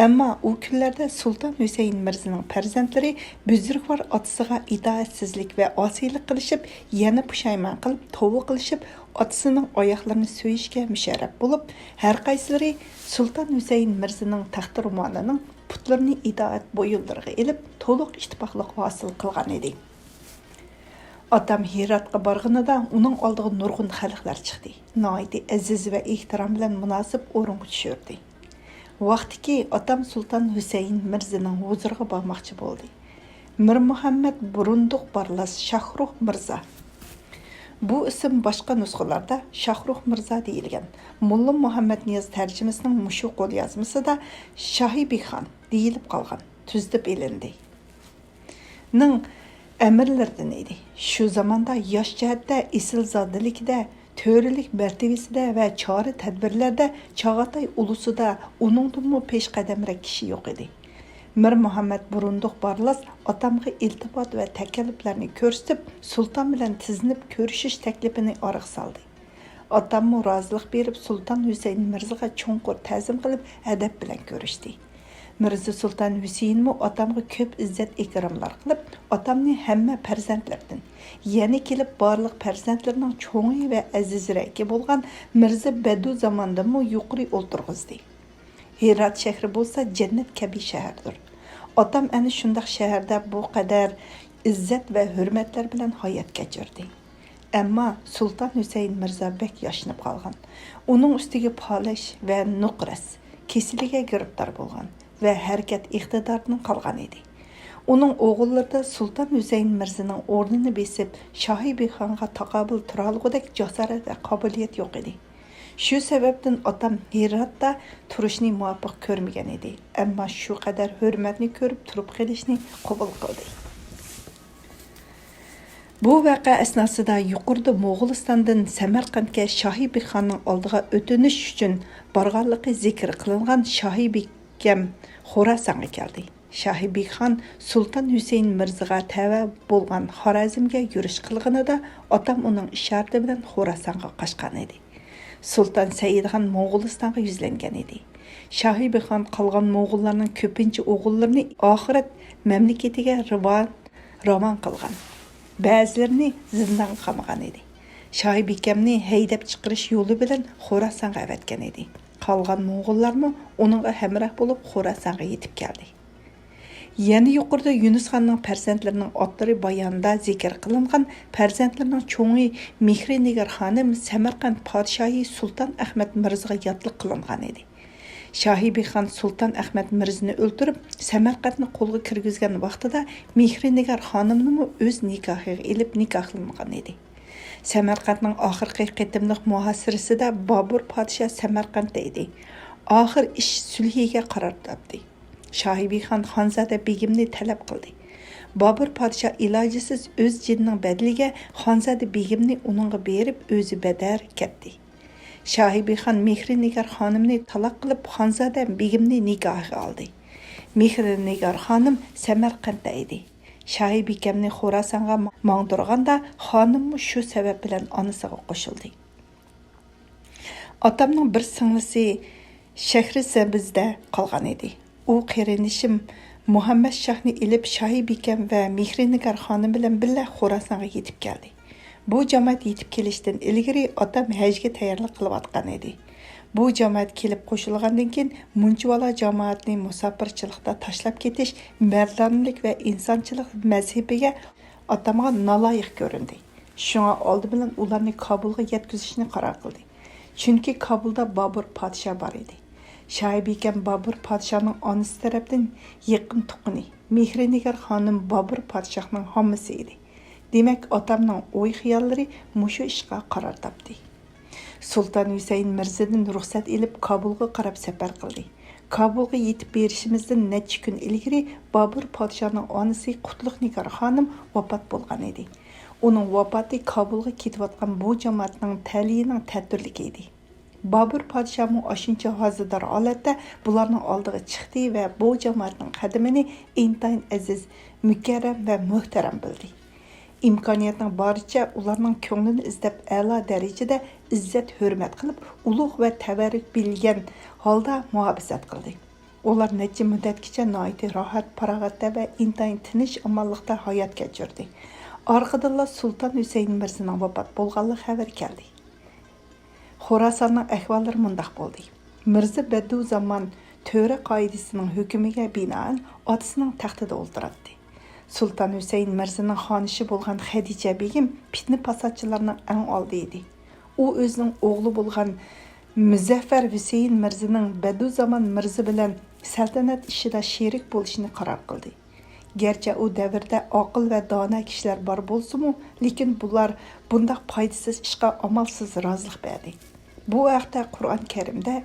ئەمما ئۇ كۈنلەردە سۇلتان ھۈسەيىن مىرزىنىڭ پەرزەنتلىرى بۈزرۈكۋار ئاتىسىغا ئىتائەتسىزلىك ۋە ئاسىيلىق قىلىشىپ، يەنە پۇشايمان قىلىپ، توۋا قىلىشىپ، ئاتىسىنىڭ ئاياغلىرىنى سۆيۈشكە مۇشەررەپ بولۇپ، ھەرقايسىلىرى سۇلتان ھۈسەيىن مىرزىنىڭ تەختى رومالىنىڭ پۇتلىرىنى ئىتائەت بويۇنلىرىغا ئېلىپ، تولۇق ئىتتىپاقلىق ھاسىل قىلغان ئىدى. ئاتام ھىراتقا بارغىنىدا ئۇنىڭ ئالدىغا نۇرغۇن خەلقلەر چىقتى. ناھايىتى ئەزىز ۋە ئېھتىرام بىلەن مۇناسىپ ئورۇنغا چۈشۈردى. ۋاقتىكى ئاتام سۇلتان ھۈسەيىن مىرزىنىڭ ھۇزۇرىغا بارماقچى بولدى. مىر مۇھەممەد بۇرۇندۇق بارلاس شاھرۇخ مىرزا. بۇ ئىسىم باشقا نۇسخىلاردا شاھرۇخ مىرزا دېيىلگەن. موللا مۇھەممەد نىياز تەرجىمىسىنىڭ مۇشۇ قوليازمىسىدا شاھىبىخان دېيىلىپ قالغان، تۈزىتىپ ئېلىندى. نىڭ ئەمىرلىرىدىن ئىدى. شۇ زاماندا ياش جەھەتتە، ئېسىل زادىلىكىدە، تۆرىلىك مەرتىۋىسىدە ۋە چارە-تەدبىرلەردە چاغاتاي ئۇلۇسىدا ئۇنىڭدىنمۇ پېشقەدەمرەك كىشى يوق ئىدى. مىر مۇھەممەد بۇرۇندۇق بارلاس ئاتامغا ئىلتىپات ۋە تەكەللۇپلەرنى كۆرسىتىپ، سۇلتان بىلەن تىزلىنىپ كۆرۈشۈش تەكلىپىنى ئارىغا سالدى. ئاتاممۇ رازىلىق بېرىپ، سۇلتان ھۈسەيىن مىرزىغا چوڭقۇر تەزىم قىلىپ، ئەدەپ بىلەن كۆرۈشتى. مىرزا سۇلتان ھۈسەيىنمۇ ئاتامغا كۆپ ئىززەت-ئىكراملار قىلىپ، ئاتامنى ھەممە پەرزەنتلىرىدىن، يەنە كېلىپ بارلىق پەرزەنتلىرىنىڭ چوڭى ۋە ئەزىزرەكى بولغان مىرزا بەدۇزاماندىنمۇ يۇقىرى ئولتۇرغۇزدى. ھىرات شەھىرى بولسا جەننەت كەبى شەھەردۇر. ئاتام ئەنە شۇنداق شەھەردە بۇ قەدەر ئىززەت ۋە ھۆرمەتلەر بىلەن ھايات كەچۈردى. ئەمما سۇلتان ھۈسەيىن مىرزا بەك ياشىنىپ قالغان. ئۇنىڭ ئۈستىگە پالەچ ۋە نوقۇرەس كېسىلىگە گىرىپتار بولغان ۋە ھەرىكەت ئىقتىدارىدىن قالغان ئىدى. ئۇنىڭ ئوغۇللىرىدا سۇلتان ھۈسەيىن مىرزىنىڭ ئورنىنى بېسىپ، شاھىبىخانغا تاقابىل تۇرالىغۇدەك جاسارەت ۋە قابىلىيەت يوق ئىدى. شۇ سەۋەبتىن ئاتام ھىراتتا تۇرۇشنى مۇۋاپىق كۆرمىگەن ئىدى، ئەمما شۇ قەدەر ھۆرمەتنى كۆرۈپ تۇرۇپ قېلىشنى قوبۇل قىلدى. بۇ ۋەقە ئەسناسىدا يۇقىرىدا موغۇلىستاندىن سەمەرقەنتكە شاھىبىخاننىڭ ئالدىغا ئۆتۈنۈش ئۈچۈن بارغانلىقى زىكىر قىلىنغان شاھىبىكەم خوراسانغا كەلدى. شاھىبىخان سۇلتان ھۈسەيىن مىرزىغا تەۋە بولغان خارەزمگە يۈرۈش قىلغىنىدا، ئاتام ئۇنىڭ ئىشارىتى بىلەن خوراسانغا قاچقان ئىدى. سۇلتان سەئىدخان موغۇلىستانغا يۈزلەنگەن ئىدى. شاھىبىخان قالغان موغۇللارنىڭ كۆپىنچە ئوغۇللىرىنى ئاخىرەت مەملىكىتىگە رىۋا-، راۋان قىلغان. بەزىلىرىنى زىندانغا قامىغان ئىدى. شاھىبىكەمنى ھەيدەپ چىقىرىش يولى بىلەن خوراسانغا ئەۋەتكەن ئىدى. قالغان موغۇللارمۇ ئۇنىڭغا ھەمراھ بولۇپ، خوراسانغا يېتىپ كەلدى. يەنە يۇقىرىدا يۈنۈس خاننىڭ پەرزەنتلىرىنىڭ ئاتلىرى باياندا زىكىر قىلىنغان پەرزەنتلىرىنىڭ چوڭى مېھرىنىگار خانىم سەمەرقەنت پادىشاھى سۇلتان ئەخمەت مىرزىغا ياتلىق قىلىنغان ئىدى. شاھىبىخان سۇلتان ئەخمەت مىرزىنى ئۆلتۈرۈپ، سەمەرقەنتنى قولغا كىرگۈزگەن ۋاقتىدا مېھرىنىگار خانىمنىمۇ ئۆز نىكاھىغا ئېلىپ نىكاھلانغان ئىدى. سەمەرقەنتنىڭ ئاخىرقى قېتىملىق مۇھاسىرىسىدە بابۇر پادىشاھ سەمەرقەنتتە ئىدى. ئاخىر ئىش سۈلھىگە قارار تاپتى. شاھىبىخان خانزادە بېگىمنى تەلەپ قىلدى. بابۇر پادىشاھ ئىلاجىسىز ئۆز جېنىنىڭ بەدىلىگە خانزادە بېگىمنى ئۇنىڭغا بېرىپ، ئۆزى بەدەر كەتتى. شاھىبىخان مېھرىنىگار خانىمنى تالاق قىلىپ، خانزادە بېگىمنى نىكاھىغا ئالدى. مېھرىنىگار خانىم سەمەرقەنتتە ئىدى. شاھىبىكەمنى خوراسانغا ماڭدۇرغاندا، خانىممۇ شۇ سەۋەب بىلەن ئانىسىغا قوشۇلدى. ئاتامنىڭ بىر سىڭلىسى شەھرىسەبزدە قالغان ئىدى. ئۇ قېرىندىشىم مۇھەممەد شاھنى ئېلىپ، شاھىبىكەم ۋە مېھرىنىگار خانىم بىلەن بىللە خوراسانغا يېتىپ كەلدى. بۇ جامائەت يېتىپ كېلىشتىن ئىلگىرى ئاتام ھەجگە تەييارلىق قىلىۋاتقان ئىدى. بۇ جامائەت كېلىپ قوشۇلغاندىن كېيىن، مۇنچىۋالا جامائەتنى مۇساپىرچىلىقتا تاشلاپ كېتىش مەردانىلىك ۋە ئىنسانچىلىق مەزھىپىگە ئاتامغا نالايىق كۆرۈندى. شۇڭا ئالدى بىلەن ئۇلارنى كابۇلغا يەتكۈزۈشنى قارار قىلدى. چۈنكى كابۇلدا بابۇر پادىشاھ بار ئىدى. شاھىبىكەم بابۇر پادىشاھنىڭ ئانىسى تەرەپتىن يېقىن تۇغقىنى، مېھرىنىگار خانىم بابۇر پادىشاھنىڭ ھاممىسى ئىدى. دېمەك، ئاتامنىڭ ئوي-خىياللىرى مۇشۇ ئىشقا قارار تاپتى. سۇلتان ھۈسەيىن مىرزىدىن رۇخسەت ئېلىپ، كابۇلغا قاراپ سەپەر قىلدى. كابۇلغا يېتىپ بېرىشىمىزدىن نەچچە كۈن ئىلگىرى بابۇر پادىشاھنىڭ ئانىسى قۇتلۇق نىگار خانىم ۋاپات بولغان ئىدى. ئۇنىڭ ۋاپاتى كابۇلغا كېتىۋاتقان بۇ جامائەتنىڭ تەلىيىنىڭ تەتۈرلۈكى ئىدى. بابۇر پادىشاھمۇ ئاشۇنچە ھازىدار ھالەتتە بۇلارنىڭ ئالدىغا چىقتى ۋە بۇ جامائەتنىڭ قەدىمىنى ئىنتايىن ئەزىز، مۇكەررەم ۋە مۆھتەرەم بىلدى. ئىمكانىيەتنىڭ بارىچە ئۇلارنىڭ كۆڭلىنى ئىزدەپ، ئەلا دەرىجىدە ئىززەت-ھۆرمەت قىلىپ، ئۇلۇغ ۋە تەۋەررۈك بىلگەن ھالدا مۇھاپىزەت قىلدى. ئۇلار نەچچە مۇددەتكىچە ناھايىتى راھەت، پاراغەتتە ۋە ئىنتايىن تىنچ ئامانلىقتا ھايات كەچۈردى. ئارقىدىنلا سۇلتان ھۈسەيىن مىرزىنىڭ ۋاپات بولغانلىق خەۋىرى كەلدى. خوراساننىڭ ئەھۋاللىرى مۇنداق بولدى. مىرزا بەدۇزامان تۆرە قائىدىسىنىڭ ھۆكمىگە بىنائەن ئاتىسىنىڭ تەختىدە ئولتۇراتتى. سۇلتان ھۈسەيىن مىرزىنىڭ خانىشى بولغان خەدىچە بېگىم پىتنە-پاساتچىلارنىڭ ئەڭ ئالدى ئىدى. ئۇ ئۆزىنىڭ ئوغلى بولغان مۇزەففەر ھۈسەيىن مىرزىنىڭ بەدۇزامان مىرزا بىلەن سەلتەنەت ئىشىدا شېرىك بولۇشنى قارار قىلدى. گەرچە ئۇ دەۋردە ئاقىل ۋە دانا كىشىلەر بار بولسىمۇ، لېكىن بۇلار بۇنداق پايدىسىز ئىشقا ئامالسىز رازىلىق بەردى. بۇ ھەقتە قۇرئان كەرىمدە،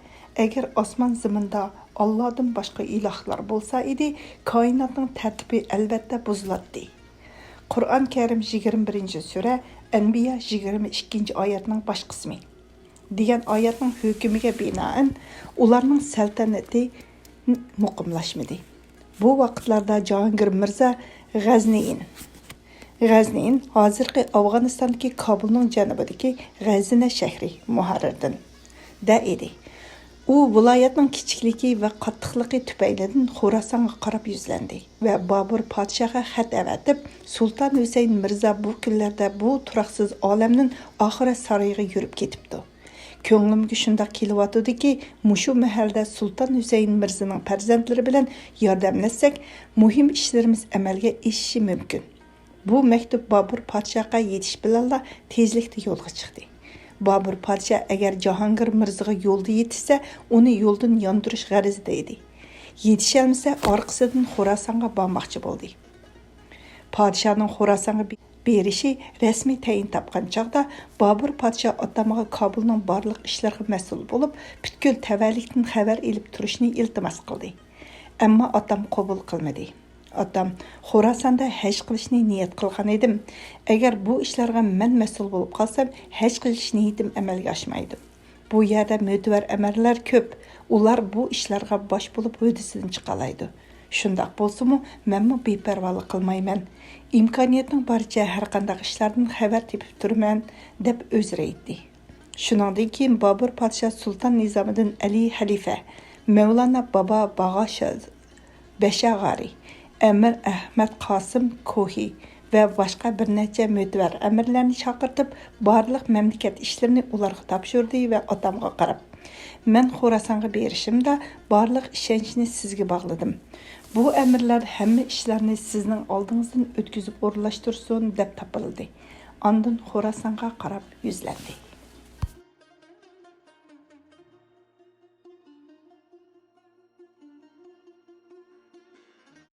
ئەگەر ئاسمان زېمىندا ئاللادىن باشقا ئىلاھلار بولسا ئىدى، كائىناتنىڭ تەرتىپى ئەلۋەتتە بۇزۇلاتتى. قۇرئان كەرىم يىگىرمە بىرىنچى سۈرە، ئەنبىيا يىگىرمە ئىككىنچى ئايەتنىڭ باش قىسمى. دېگەن ئايەتنىڭ ھۆكمىگە بىنائەن ئۇلارنىڭ سەلتەنىتى مۇقىملاشمىدى. بۇ ۋاقىتلاردا جاھانگىر مىرزا غەزنىئىن، غەزنىئىن ھازىرقى ئافغانىستاندىكى كابۇلنىڭ جەنۇبىدىكى غەزنە شەھىرى مۇھەررىردىن دە ئىدى. ئۇ ۋىلايەتنىڭ كىچىكلىكى ۋە قاتتىقلىقى تۈپەيلىدىن خوراسانغا قاراپ يۈزلەندى ۋە بابۇر پادىشاھقا خەت ئەۋەتىپ، سۇلتان ھۈسەيىن مىرزا بۇ كۈنلەردە بۇ تۇراقسىز ئالەمدىن ئاخىرەت سارىيىغا يۈرۈپ كېتىپتۇ. كۆڭلۈمگە شۇنداق كېلىۋاتىدۇكى، مۇشۇ مەھەلدە سۇلتان ھۈسەيىن مىرزىنىڭ پەرزەنتلىرى بىلەن ياردەملەشسەك، مۇھىم ئىشلىرىمىز ئەمەلگە ئېشىشى مۇمكىن. بۇ مەكتۇپ بابۇر پادىشاھقا يېتىش بىلەنلا تېزلىكتە يولغا چىقتى. بابۇر پادىشاھ ئەگەر جاھانگىر مىرزىغا يولدا يېتىشسە، ئۇنى يولدىن ياندۇرۇش غەرىزىدە ئىدى. يېتىشەلمىسە، ئارقىسىدىن خوراسانغا بارماقچى بولدى. پادىشاھنىڭ خوراسانغا بېرىشى رەسمىي تەيىن تاپقان چاغدا، بابۇر پادىشاھ ئاتامغا كابۇلنىڭ بارلىق ئىشلىرىغا مەسئۇل بولۇپ، پۈتكۈل تەۋەلىكتىن خەۋەر ئېلىپ تۇرۇشنى ئىلتىماس قىلدى. ئەمما ئاتام قوبۇل قىلمىدى. ئاتام، خوراساندا ھەج قىلىشنى نىيەت قىلغان ئىدىم. ئەگەر بۇ ئىشلارغا مەن مەسئۇل بولۇپ قالسام، ھەج قىلىش نىيىتىم ئەمەلگە ئاشمايدۇ. بۇ يەردە مۆتىۋەر ئەمىرلەر كۆپ، ئۇلار بۇ ئىشلارغا باش بولۇپ ھۆددىسىدىن چىقالايدۇ. شۇنداق بولسىمۇ، مەنمۇ بىپەرۋالىق قىلمايمەن. ئىمكانىيەتنىڭ بارىچە ھەرقانداق ئىشلاردىن خەۋەر تېپىپ تۇرىمەن، دەپ ئۆزرە ئېيتتى. شۇنىڭدىن كېيىن بابۇر پادىشاھ سۇلتان نىزامىدىن ئەلى خەلىپە، مەۋلانا بابا باغاشاز بەشاغارى، ئەمىر ئەھمەد قاسىم كوھى ۋە باشقا بىر نەچچە مۆتىۋەر ئەمىرلەرنى چاقىرتىپ، بارلىق مەملىكەت ئىشلىرىنى ئۇلارغا تاپشۇردى ۋە ئاتامغا قاراپ، مەن خوراسانغا بېرىشىمدا بارلىق ئىشەنچنى سىزگە باغلىدىم. بۇ ئەمىرلەر ھەممە ئىشلارنى سىزنىڭ ئالدىڭىزدىن ئۆتكۈزۈپ ئورۇنلاشتۇرسۇن، دەپ تاپىلدى. ئاندىن خوراسانغا قاراپ يۈزلەندى.